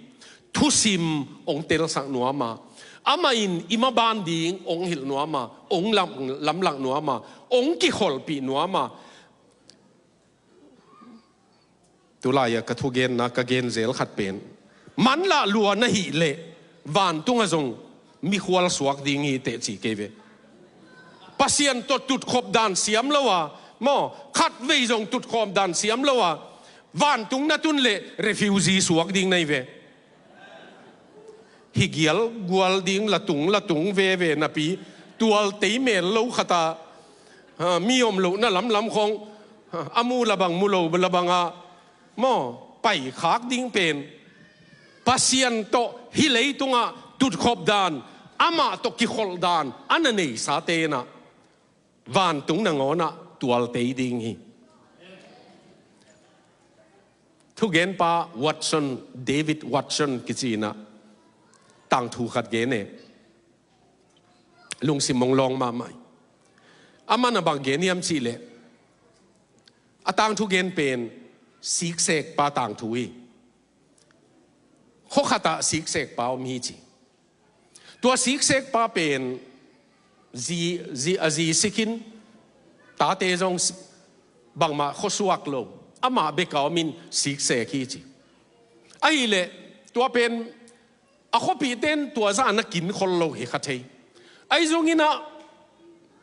thusim hong telsak nuam a, amah in i maban ding hong hilh nuam a, hong lam-, lamlak nuam a, hong kikholhpih nuam a. Tulai-a ka thugenna ka gen zel khat pen, "Manlah lua na hih leh vantungah zong mikhual suak ding hi teh," ci kei ve. Pasian tawh tutkhop dan siam lo a, maw, khatvei zong tutkhop dan siam lo a, vantung na tun leh refugee suak ding na hi ve. Hi gial gual ding, la tung la tung veve napi, tual tei mel lo khat ah, ha, mi om lohna lamlam khawng, ha, a mu la bang, mu lo la bang ah, maw, paikhak ding pen, Pasian tawh hih leitungah tutkhop dan, amah tawh kikholh dan a na neisate in ah vantung nangawn ah tual tei ding hi. Thugenpa Watson, David Watson kici in ah tangthu khat gen e. Lungsim hong lawng mahmah hi. Aman a bang gen hiam cih leh, a tangthu gen pen siksekpa tangthu hi. Khua khat ah siksekpa om hi ci. Tua siksekpa pen zi, zi, a zi sik in, tate zong si-, bangmah khuasuak lo, amah bek a om in siksek hi ci. Ahih leh tua pen a khuapihte in tua zah na kin khol lo hi kha thei. Ahi zongin ah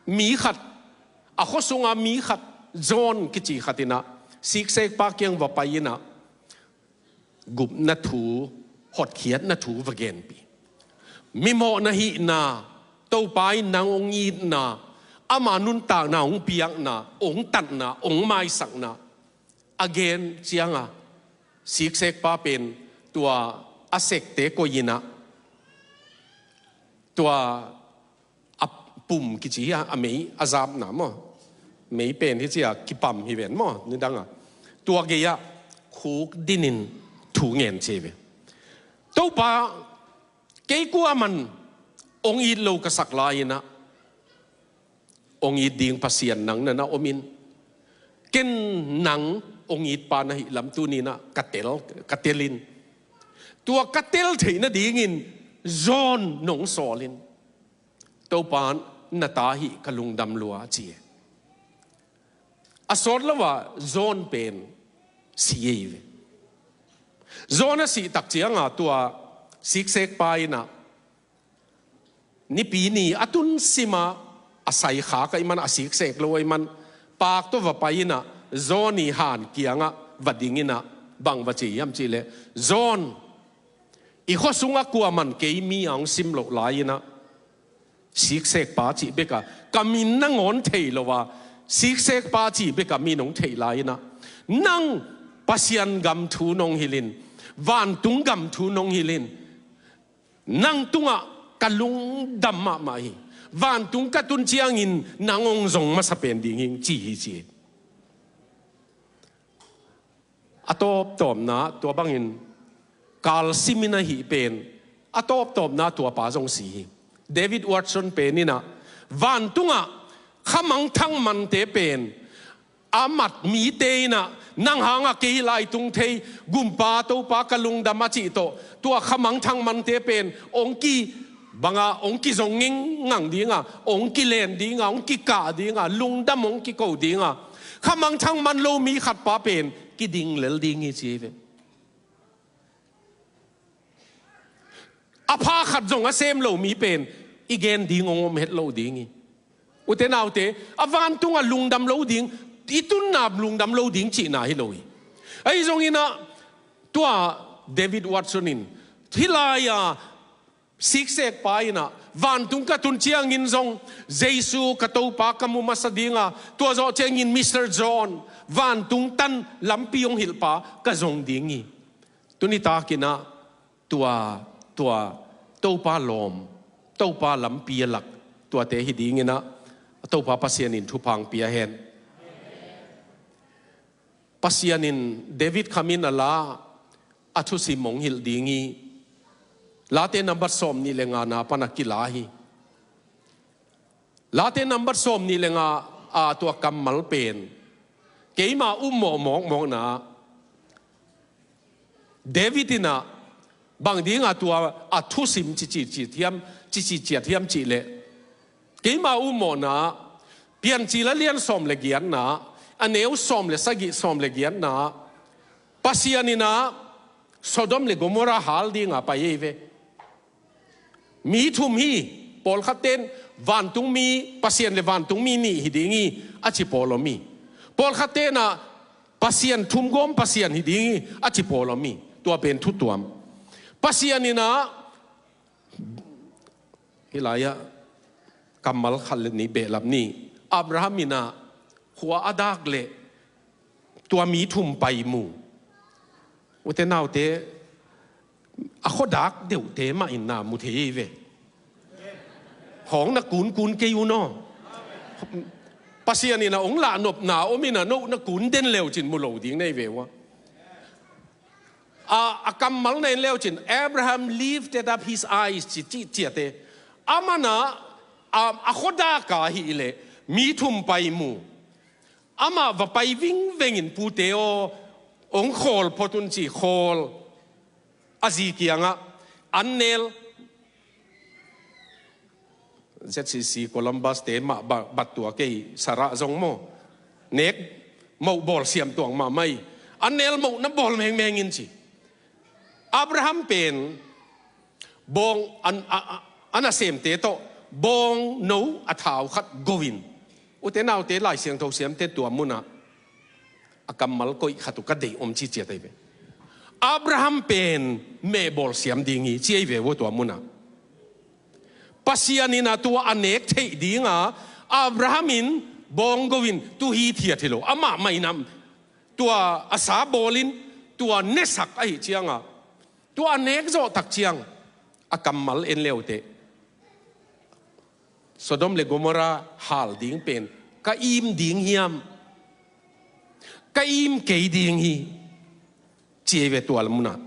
mi khat, a khua sunga mi khat, John kici khat in ah siksekpa kiang va pai in ah gupna thu, hotkhiatna thu va genpih. Mimawh na hihna, Topa in nang hong itna, ama nuntakna hong piakna, hong tatna, hong maisakna a gen ciang a, siksekpa pen tua a sekte koih in ah, tua pum kici hi a, a mei a zapna maw. Mei pen hi ci a kipam hi ven maw, nidang a. Tua gei ah khuk dinin thu ngen ci hi ve. Topa, kei kuaman hong it lo ka sak lai-in ah, hong it ding Pasian nang na na om in, ken nang hong it pa na hih lam tuni-in ah ka tel, ka tel in. Tua ka tel theih nadingin John nong sawl in. Topa, na ta hih ka lungdam lua ci hi. A sawt lo-a John pen si hi ve. John a sih tak cianga tua siksek pa in ah, nipi ni a tun sim a, a sai khak ahih man, a siksek lo ahih man, paak tawh va pai in ah, John i han kiangah va ding in ah, bang va ci hiam cih leh, John, i khua sungah kuaman kei mi a hong sim loh lai-in ah, siksek pa cih bek a ka min nangawn thei lo a, siksek pa cih bek a min hong theih lai-in ah, nang Pasian gam thu nong hilh in, vantung gam thu nong hilh in, nang tungah ka lungdam mahmah hi. Vantung ka tun ciangin nang hong zong masa pen ding hi ing ci hi ci hi. A tawptawpna tua bangin kalsimin ahih pen, a tawptawpna tua pa zong si hi. David Watson pen in ah, vantungah khamangthang mante pen a mat mite in ah, nang hangah kei hi lai tung thei, gumpa Topa ka lungdam a cih tawh, tua khamangthang mante pen hong ki banga hong kizong ngingngang dinga, hong kilen dinga, hong kikah dinga, lungdam hong kiko dinga, khamangthang man lo mi khat pa pen kiding lel ding hi ci hi ve. A pha khat zong a sem lo mi pen i gen ding hong om het lo ding hi. Ute naute, a vantungah lungdam lo ding, i tunna lungdam lo ding cihna hi lo hi. Ahi zongin ah, tua David Watson in, hih lai-a siksek pa in ah, vantung ka tun ciangin zong Jesu ka Topa ka mu masa dinga, tua zawh ciangin Mister John, vantung tan lampi hong hilh pa ka zong ding hi. Tuni takin ah, tua, tua, Topa lawm, Topa lampi a lak, tuate hi dingin ah, Topa Pasian in thupha hong pia hen. Pasian in David Khamin a la, a thusim hong hilh ding hi. Late nambat sawm nih le nga na pan a kila hi. Late nambat sawm nih le nga a tua kammal pen, keima ummawh mawkmawkna, David in ah bang dinga tua a thusim cici ciat hiam, cici ciat hiam cih leh, keima ummawhna, Piancil a lian sawm le giatna, a neu sawm le sagih, sawm le giatna, Pasian in ah Sodom le Gomorrah hal dinga pai hi ve. Mi thum hi, pawlkhat ten vantungmi, Pasian le vantungmi nih hi ding hi, a ci pawl om hi. Pawlkhat ten ah Pasian thumgawm Pasian hi ding hi, a ci pawl om hi. Tua pen thutuam. Pasian in ah, hih lai-ah kammal khat le nih behlap ni. Abraham in ah khua a dak leh tua mi thum pai mu. Ute naute, a khuadak deuhte mah in na mu thei hi ve. Hawng na kunkun kei un aw. Pasian in ah hong lahnopna om in ah, no na kun den leucin mu lo ding na hi ve ua. A, a kammal na en leucin, Abraham lifted up his eyes, ci, ci, ciate. Aman ah, a, a khuadak a hih leh mi thum pai mu. Amah va pai vingvengin, pute aw, hong khawl phot un ci, khawl. A zi kiangah an nel. Z C C Columbus te mah ba-, bat tua kei, Sarah zong maw, nek moh bawl siam tuang mahmah hi. An nel moh na bawl mengmeng in ci. Abraham pen bawng, an, a, a, a nasemte tawh bawng no a thau khat go in. Ute naute, Lai Siangtho siamte tua munah a kammal koih khat uh ka deih om ci ciat ahi ve. Abraham pen mehbawl siam ding hi ci ahi ve ua tua munah. Pasian in ah tua a nek theih dinga Abraham in bawng go in, tu hi thiat hi lo, amah mah in ah tua a sa bawl in, tua nesak ahih cianga, tua a nek zawh tak ciang a kammal en leuteh. Sodom le Gomorrah hal ding pen ka im ding hiam? Ka im kei ding hi, ci ei ve tua lam munah.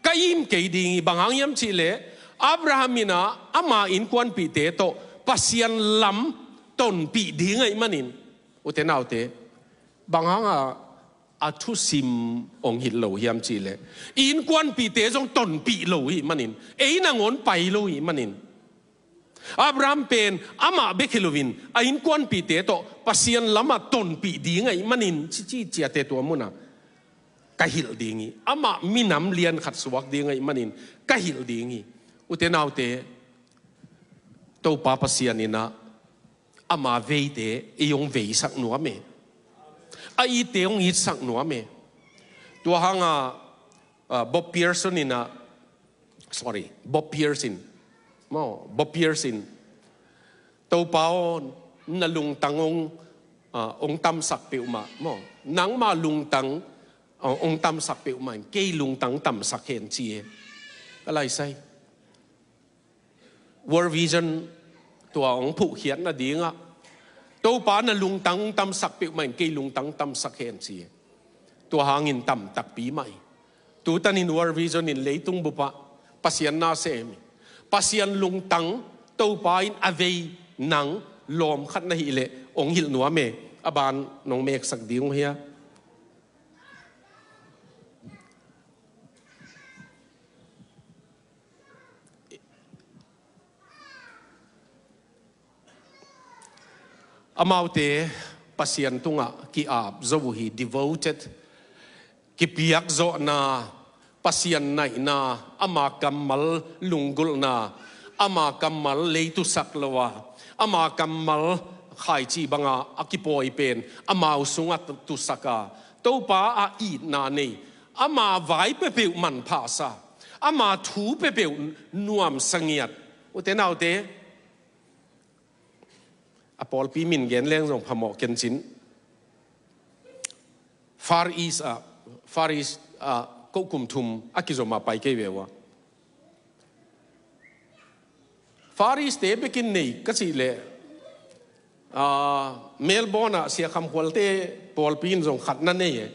Ka im kei ding hi, bang hang hiam cihleh Abraham in ah ama innkuanpihte tawh Pasian lam tonpih ding ahih manin, ute naute, bang hangah a thusim hong hilh lo hiam cihleh, innkuanpihte zong tonpih lo hih manin, ei nangawn pai lo hih manin, Abraham pen amah bek hi loin a innkuanpihte tawh Pasian lamah tonpih ding ahih manin, cici ciate tua munah ka hilh ding hi. Amah minam lian khat suak ding ahih manin ka hilh ding hi. Ute naute, Topa Pasian in ah ama veite ei hong veisak nuam e. A itte hong itsak nuam e. Tua hangah, ah, Bob Pearson in ah, sorry, Bob Pearson. Maw, Bob Pearson. Topa aw, na lungtang hong, ah, hong tamsak peuhmah. Maw, nangma lungtang, ah, hong tamsak peuhmah in kei lungtang tamsak hen ci e. Ka laisai. World Vision tua hong phuhkhiat nadingah, Topa na lungtang tamsak peuhmah in kei lungtang tamsak hen ci. Tua hangin tam takpi mah hi. Tutanin World Vision in leitung bupah Pasian na sem hi. Pasian lungtang Topa in a vei nang lawm khat na hih leh hong hilh nuam e. A ban nong meksak ding uh hia? Amaute Pasian tungah ki-ap zo uh hi, devoted, kipiak zawhna, Pasian naihna, ama kammal lunggulhna, ama kammal leitusak lo a, ama kammal khaici banga a kipawi pen amau sungah tusak a, Topa a itna nei, ama vai peuhpeuh manphasa, ama thu peuhpeuh nuamsa ngiat. Ute naute, a pawlpi min gen leng zong phamawh kencin. Far East ah, Far East ah, ko kum thum a kizom a pai kei ve uh a. Far East te bekin nei ka cih leh, ah, Melbourne ah Sia Kham Khualte pawlpi in zong khat na nei e.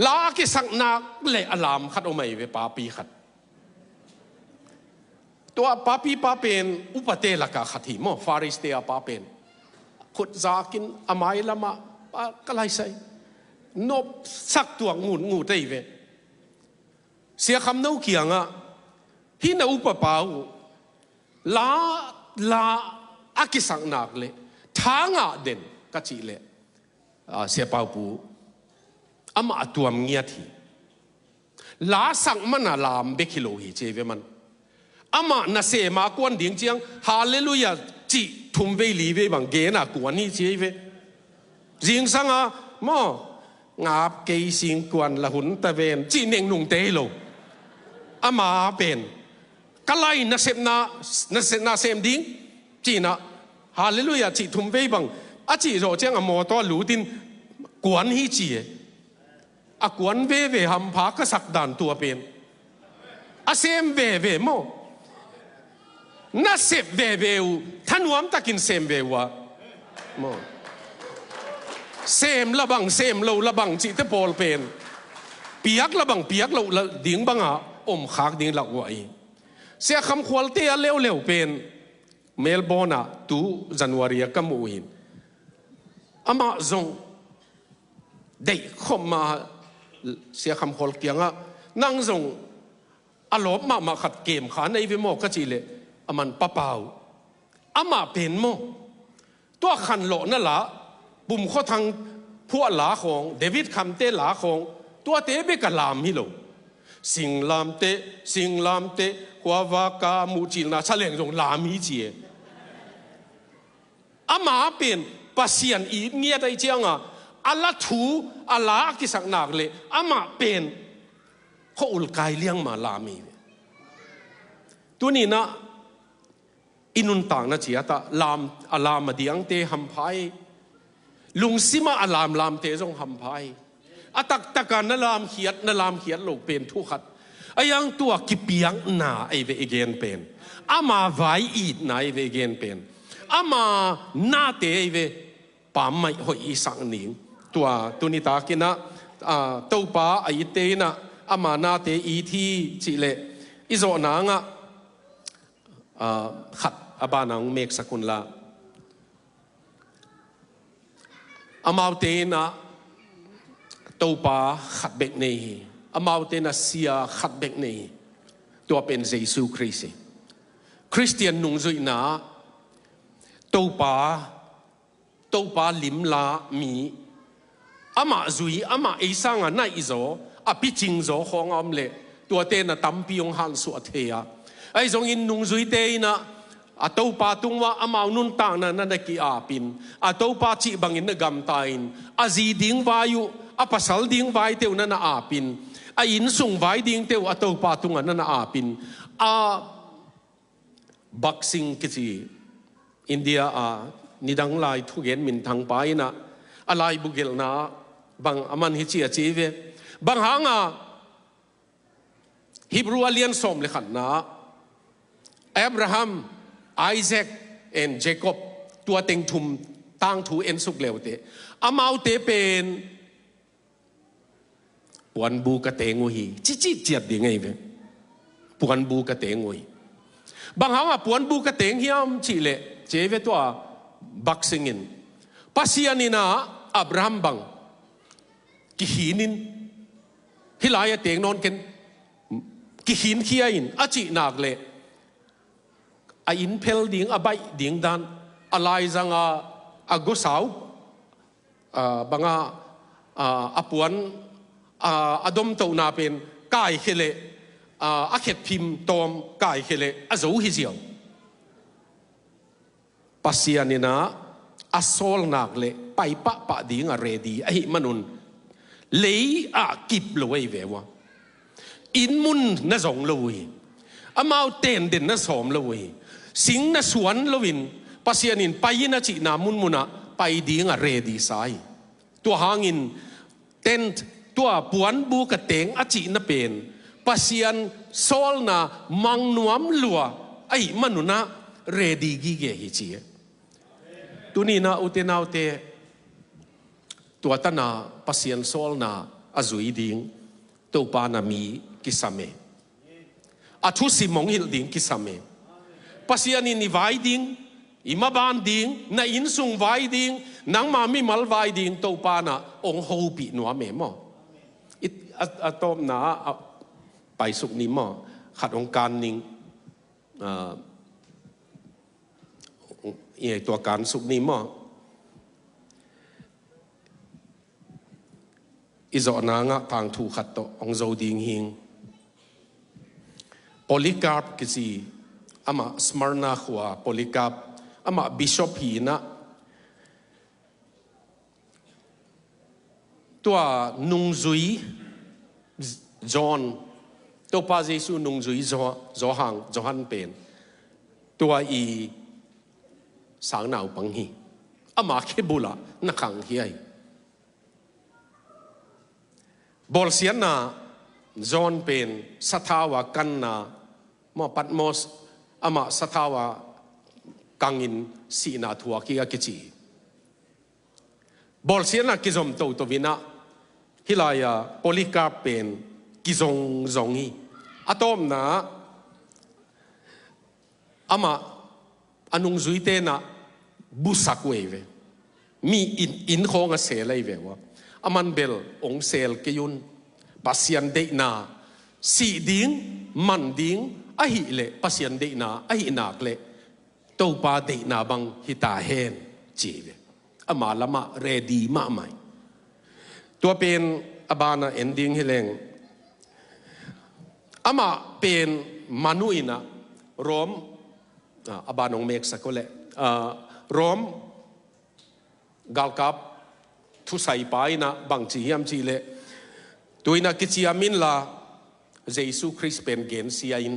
La a kisak nak le a lam khat om ahi ve, papi khat. Tua papi pa pen upate lakah khat hi maw, Far East te a pa pen. Khut zakin a mai lamah, a, ka laisai, nopsak tuak ngutngut ahi ve. Sia Kham No kiangah, hih na upa pa uh, la, la a kisak nak le tha ngah den ka cih leh, ah, Sia Pau Pu, amah a tuam ngiat hi. La sak mana lam bek hi lo hi ci ei ve man. Amah nasem a kuan ding ciang, Halleluiah cih thum vei li vei bang gen a kuan hi ci ei ve. Zingsang a, maw, ngap kei sing kuan la hun ta ven cih nengnungte hi lo. Ama pen, ka lai nasepna, nasepna sem ding cihna, Halleluiah cih thum vei bang a cih zawh ciang a mawtaw a lutin kuan hi ci e. A kuan veve hampha ka sak dan tua pen. A sem veve maw. Nasep veve uh, thanuam takin sem ve uh a. Maw. Sem la bang, sem lo la bang cihte pawl pen. Piak la bang, piak lo la ding banga om khak ding lak uh ahi. Sia Kham Khualte a leuleu pen Melbourne ah tu January a ka muh uh hi. Amah zong deih khop mah, Sia Kham Khual kiangah, nang zong a lawp mahmah khat kem kha na hi ve maw ka cih leh, a man Pa Pau. Amah pen maw, tua khanlawhna la, Pum Khua Thang phuah la khawng, David Khamte la khawng, tuate bek a lam hi lo. Singlamteh, singlamteh, khuavak a muhcilna sa leng zong lam hi ci e. Amah pen Pasian it ngiat ahih cianga, a la thu, a la a kisak nak leh amah pen khua-ul kai liang mah lam hi ve. Tuni-in ah i nuntakna ciatah lam, a lam a diangte hampha hi. Lungsimah a lamlamte zong hampha hi. A taktakah na lamkhiat, na lamkhiat lo pen thu khat. A yang tua kipiakna ahi ve i gen pen. Ama vai itna ahi ve i gen pen. ama nate ei ve, pammaih hoih i sak ning. Tua tuni takin ah, ah, Topa a itte in ah ama nate it hi cih leh i zawh nang ah, ah, khat a ban ah hong meksak un la. Amaute in ah Topa khat bek nei hi. Amaute in ah sia khat bek nei hi. Tua pen Jesu Khrist hi. Khristian nungzuihna ah Topa, Topa limla mi, amah zui, amah ei sangin a naihzaw, a picingzaw khawng a om leh tuate in ah tampi hong hansuah thei a. Ahi zongin nungzuite in ah a Topa tungah amau nuntakna na na ki-apin, a Topa cih bangin na gamta-in, a zi ding vai uh, a pasal ding vaite uh na na apin, a innsung vai dingte uh a Topa tungah na na apin. A Bakht Singh kici India a nidang lai thugen minthangpa in ah a laibu gelhna ah bang a man hi ci a ci ve. Bang hang a Hebrew a lian sawm le khatna ah Abraham, Isaac and Jacob, tua teng thum tangthu ensuk le uh teh, amaute pen puanbuk a teng uh hi, ci ci ciat ding ei ve. Puanbuk a teng uh hi. Bang hang a puanbuk a teng hiam cih leh, ci ei ve tua Bakht Singh in, Pasian in ah Abraham bang kikhin in, hih lai a teng nawn ken, kikhinkhia in a cih nak leh, a inn phel ding, a baih ding dan, a laizang a, a gosau, a, bang a, a, a puan, a, a domtohna pen kaikhia leh, a, a khetphim tawm kaikhia leh a zo hi ziau. Pasian in ah a sawl nak leh pai pahpah ding a ready ahih manun, lei ah kip lo ei ve ua. Inn mun na zong lo uh hi. Amau tenden na sawm lo uh hi. Sing na suan loin Pasian in pai in a cihna munmun ah pai ding a ready sa hi. Tua hangin tent, tua puanbuk a teng a cihna pen Pasian sawlna mang nuam lua ahih manun ah ready gige hi ci. Tuni in ah ute naute, tua tan a Pasian sawlna a zui ding Topa in ah mi kisam e. A thusim hong hilh ding kisam e. Pasian in i vai ding, i maban ding, na innsung vai ding, nangma mimal vai ding Topa in ah hong hopih nuam e maw. I, a, a tawpna ah, a, paisuk ni maw. Khat hong kan ning, a, i tua kan suk ni maw. I zawh nang ah tangthu khat tawh hong zo ding hing. Polycarp kici, amah Smyrna khua Polycarp, amah bishop hi in ah, tua nungzui John, Topa Jesu nungzui Zo-, Zohang, Johan pen, tua i sang naupang hi. Ama khebul ah na khangkhia hi. Bawlsiatna John pen sathau a kanna, maw, Patmos, amah sathau a kangin sihna thuak hi a kici. Bawlsiatna kizom toto in ah, hih lai-a Polycarp pen kizongzong hi. A tawpna ah, amah a nungzuite in ah busak uh ei ve. Mi inn, inn khawng a sel ei ve ua. Aman bel hong sel kei un. Pasian deihna, sih ding, man ding ahih leh Pasian deihna ahih nak leh Topa deihna bang hi ta hen, ci ei ve. Ama lamah ready mahmah hi. Tua pen a ban ah en ding hi leng, amah pen man uh in ah Rom, a, a ban hong meksak uh leh, a, Rom galkap thusaipa in ah bangci hiam cih leh, tu in ah kiciam inla, Jesu Khrist pen gensia in,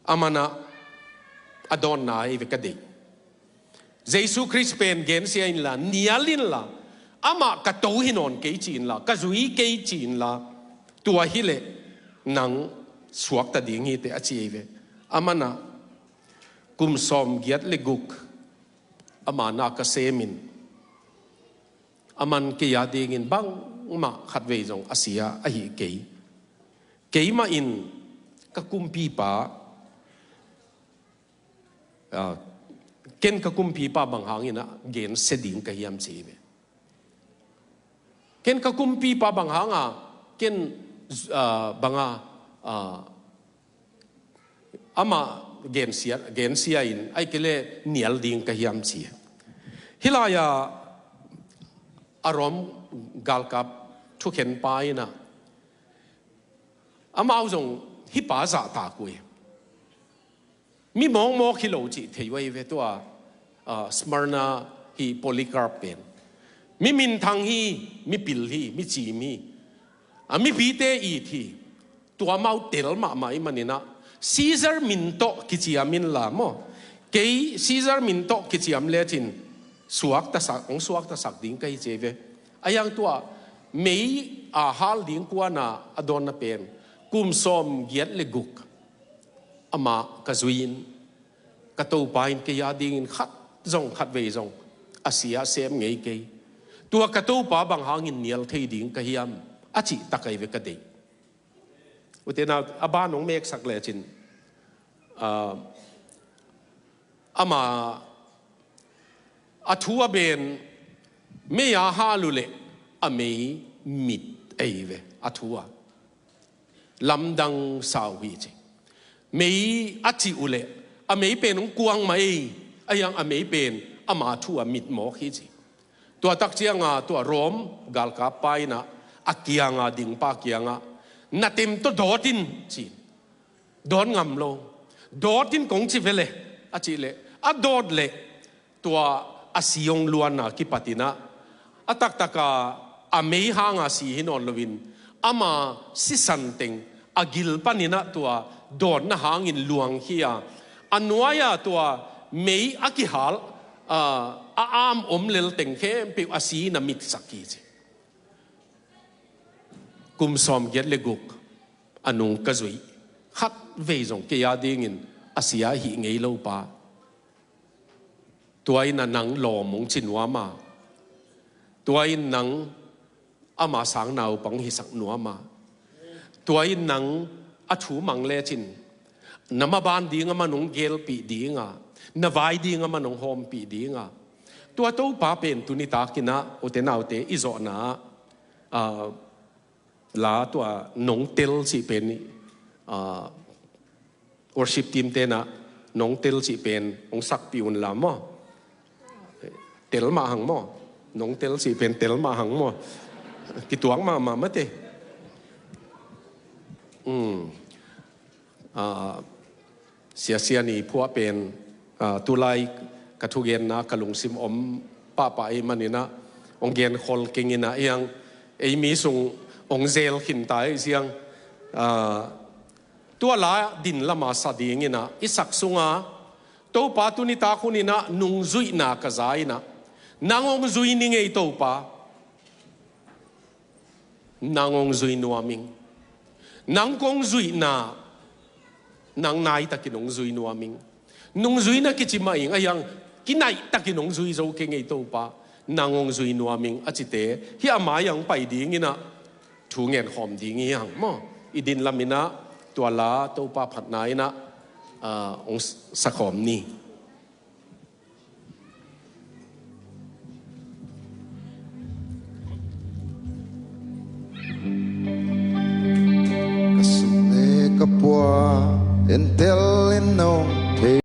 aman ah a dawnna ei ve ka deih. Jesu Khrist pen gensia inla, nial inla, amah ka to hi nawn kei ci inla, ka zui kei ci inla, tua hi leh nang suakta ding hi teh a ci ei ve. Aman ah Kum sawmgiat le guk ama na ka semin, aman kei a dingin bangmah khatvei zong a sia ahi kei. Keimah in ka kumpipa, ah, ken ka kumpipa bang hangin a gensia ding ka hiam ci ve. Ken ka kumpipa bang hanga, ken, ah, banga, ah, amah gensia, gensia in, ahih kei leh nial ding ka hiam ci. Hih lai-a a Rom galkap thukhenpa in a, amau zong hih pa zahtak uh hi. Mi mawkmawk hi lo cih thei uh ahi ve tua, ah, Smyrna hi Polycarp pen. Mi minthang hi, mi pil hi, mi cim hi. A mipite it hi. Tua amau tel mahmah ahih manin a, Caesar min tawh kiciam inla maw. Kei Caesar min tawh kiciam lecin suaktasak, hong suaktasak ding ka hi ci ve. A hiang tua mei a hal ding kuana a dawnna pen, kum sawmgiat le guk amah ka zui in, ka Topa in kei a dingin khat zong khatvei zong a sia sem ngei kei. Tua ka Topa bang hangin nial thei ding ka hiam, a cih tak ahi ve ka deih. Ute nau, a ban hong meksak lecin, ah, ama a thu a ben, mei a hal uh leh a mei mit ahi ve a thu a. Lamdang sa uh hi ci. Mei a cih uh leh a mei pen hong kuang mah ei, a hiang a mei pen ama thu a mit mawk hi ci. Tua tak cianga tua Rom galkappa in a, a kianga dingpa kiangah, na tem tawh dawt in ci. Dawt ngam lo. Dawt in kong ci ve le, a cih leh, a dawt leh tua a si hong luanna kipat in a, a taktaka a mei hanga si hi nawn loin, ama sisan teng a gil panin a tua dawtna hangin luangkhia, a nuai-a tua mei a kihal, ah, a am om lel teng khempeuh a si in a mitsak hi ci. Kum sawmgiat le guk a nung ka zui, khatvei zong kei a dingin a sia ahi ngei lo pa. Tua in a nang lawm hong ci nuam a, tua in nang ama sang naupang hisak nuam a, tua in nang a thu mang lecin na maban ding a man hong gelpih ding a, na vai ding a man hong hawmpih ding a. Tua Topa pen tuni takin a, ute naute, i zawhna ah, la tua nong tel cih pen, ah, worship team te in a nong tel cih pen hong sakpih unla maw. Tel mah hang maw. Nong tel cih pen tel mah hang maw. Kituak mahmah mate. Hmm. Ah, Sia Sian i phuah pen, ah, tulai ka thugenna ka lungsim om pahpah ahih manin a, hong genkhol keng in a, hiang ei mi sung hong zel khin ta ahih ciang, ah, tua la din lama sa ding in a, i sak sunga Topa tuni tak hun in a nungzuihna ka za in a, nang hong zui ning ei Topa. Nang hong zui nuam ing. Nang kong zuihna, nang naitakin hong zui nuam ing. Nungzuihna kici mah ing, a hiang kinaihtakin hong zui zo keng ei Topa. Nang hong zui nuam ing a cite hih a mai-ah hong pai ding in a, thu ngen khawm ding hi hang maw. I din lam in a, tua la Topa phatna in a, ah, hong sakhawm ni. Ka sum le ka pua entel in nong thei.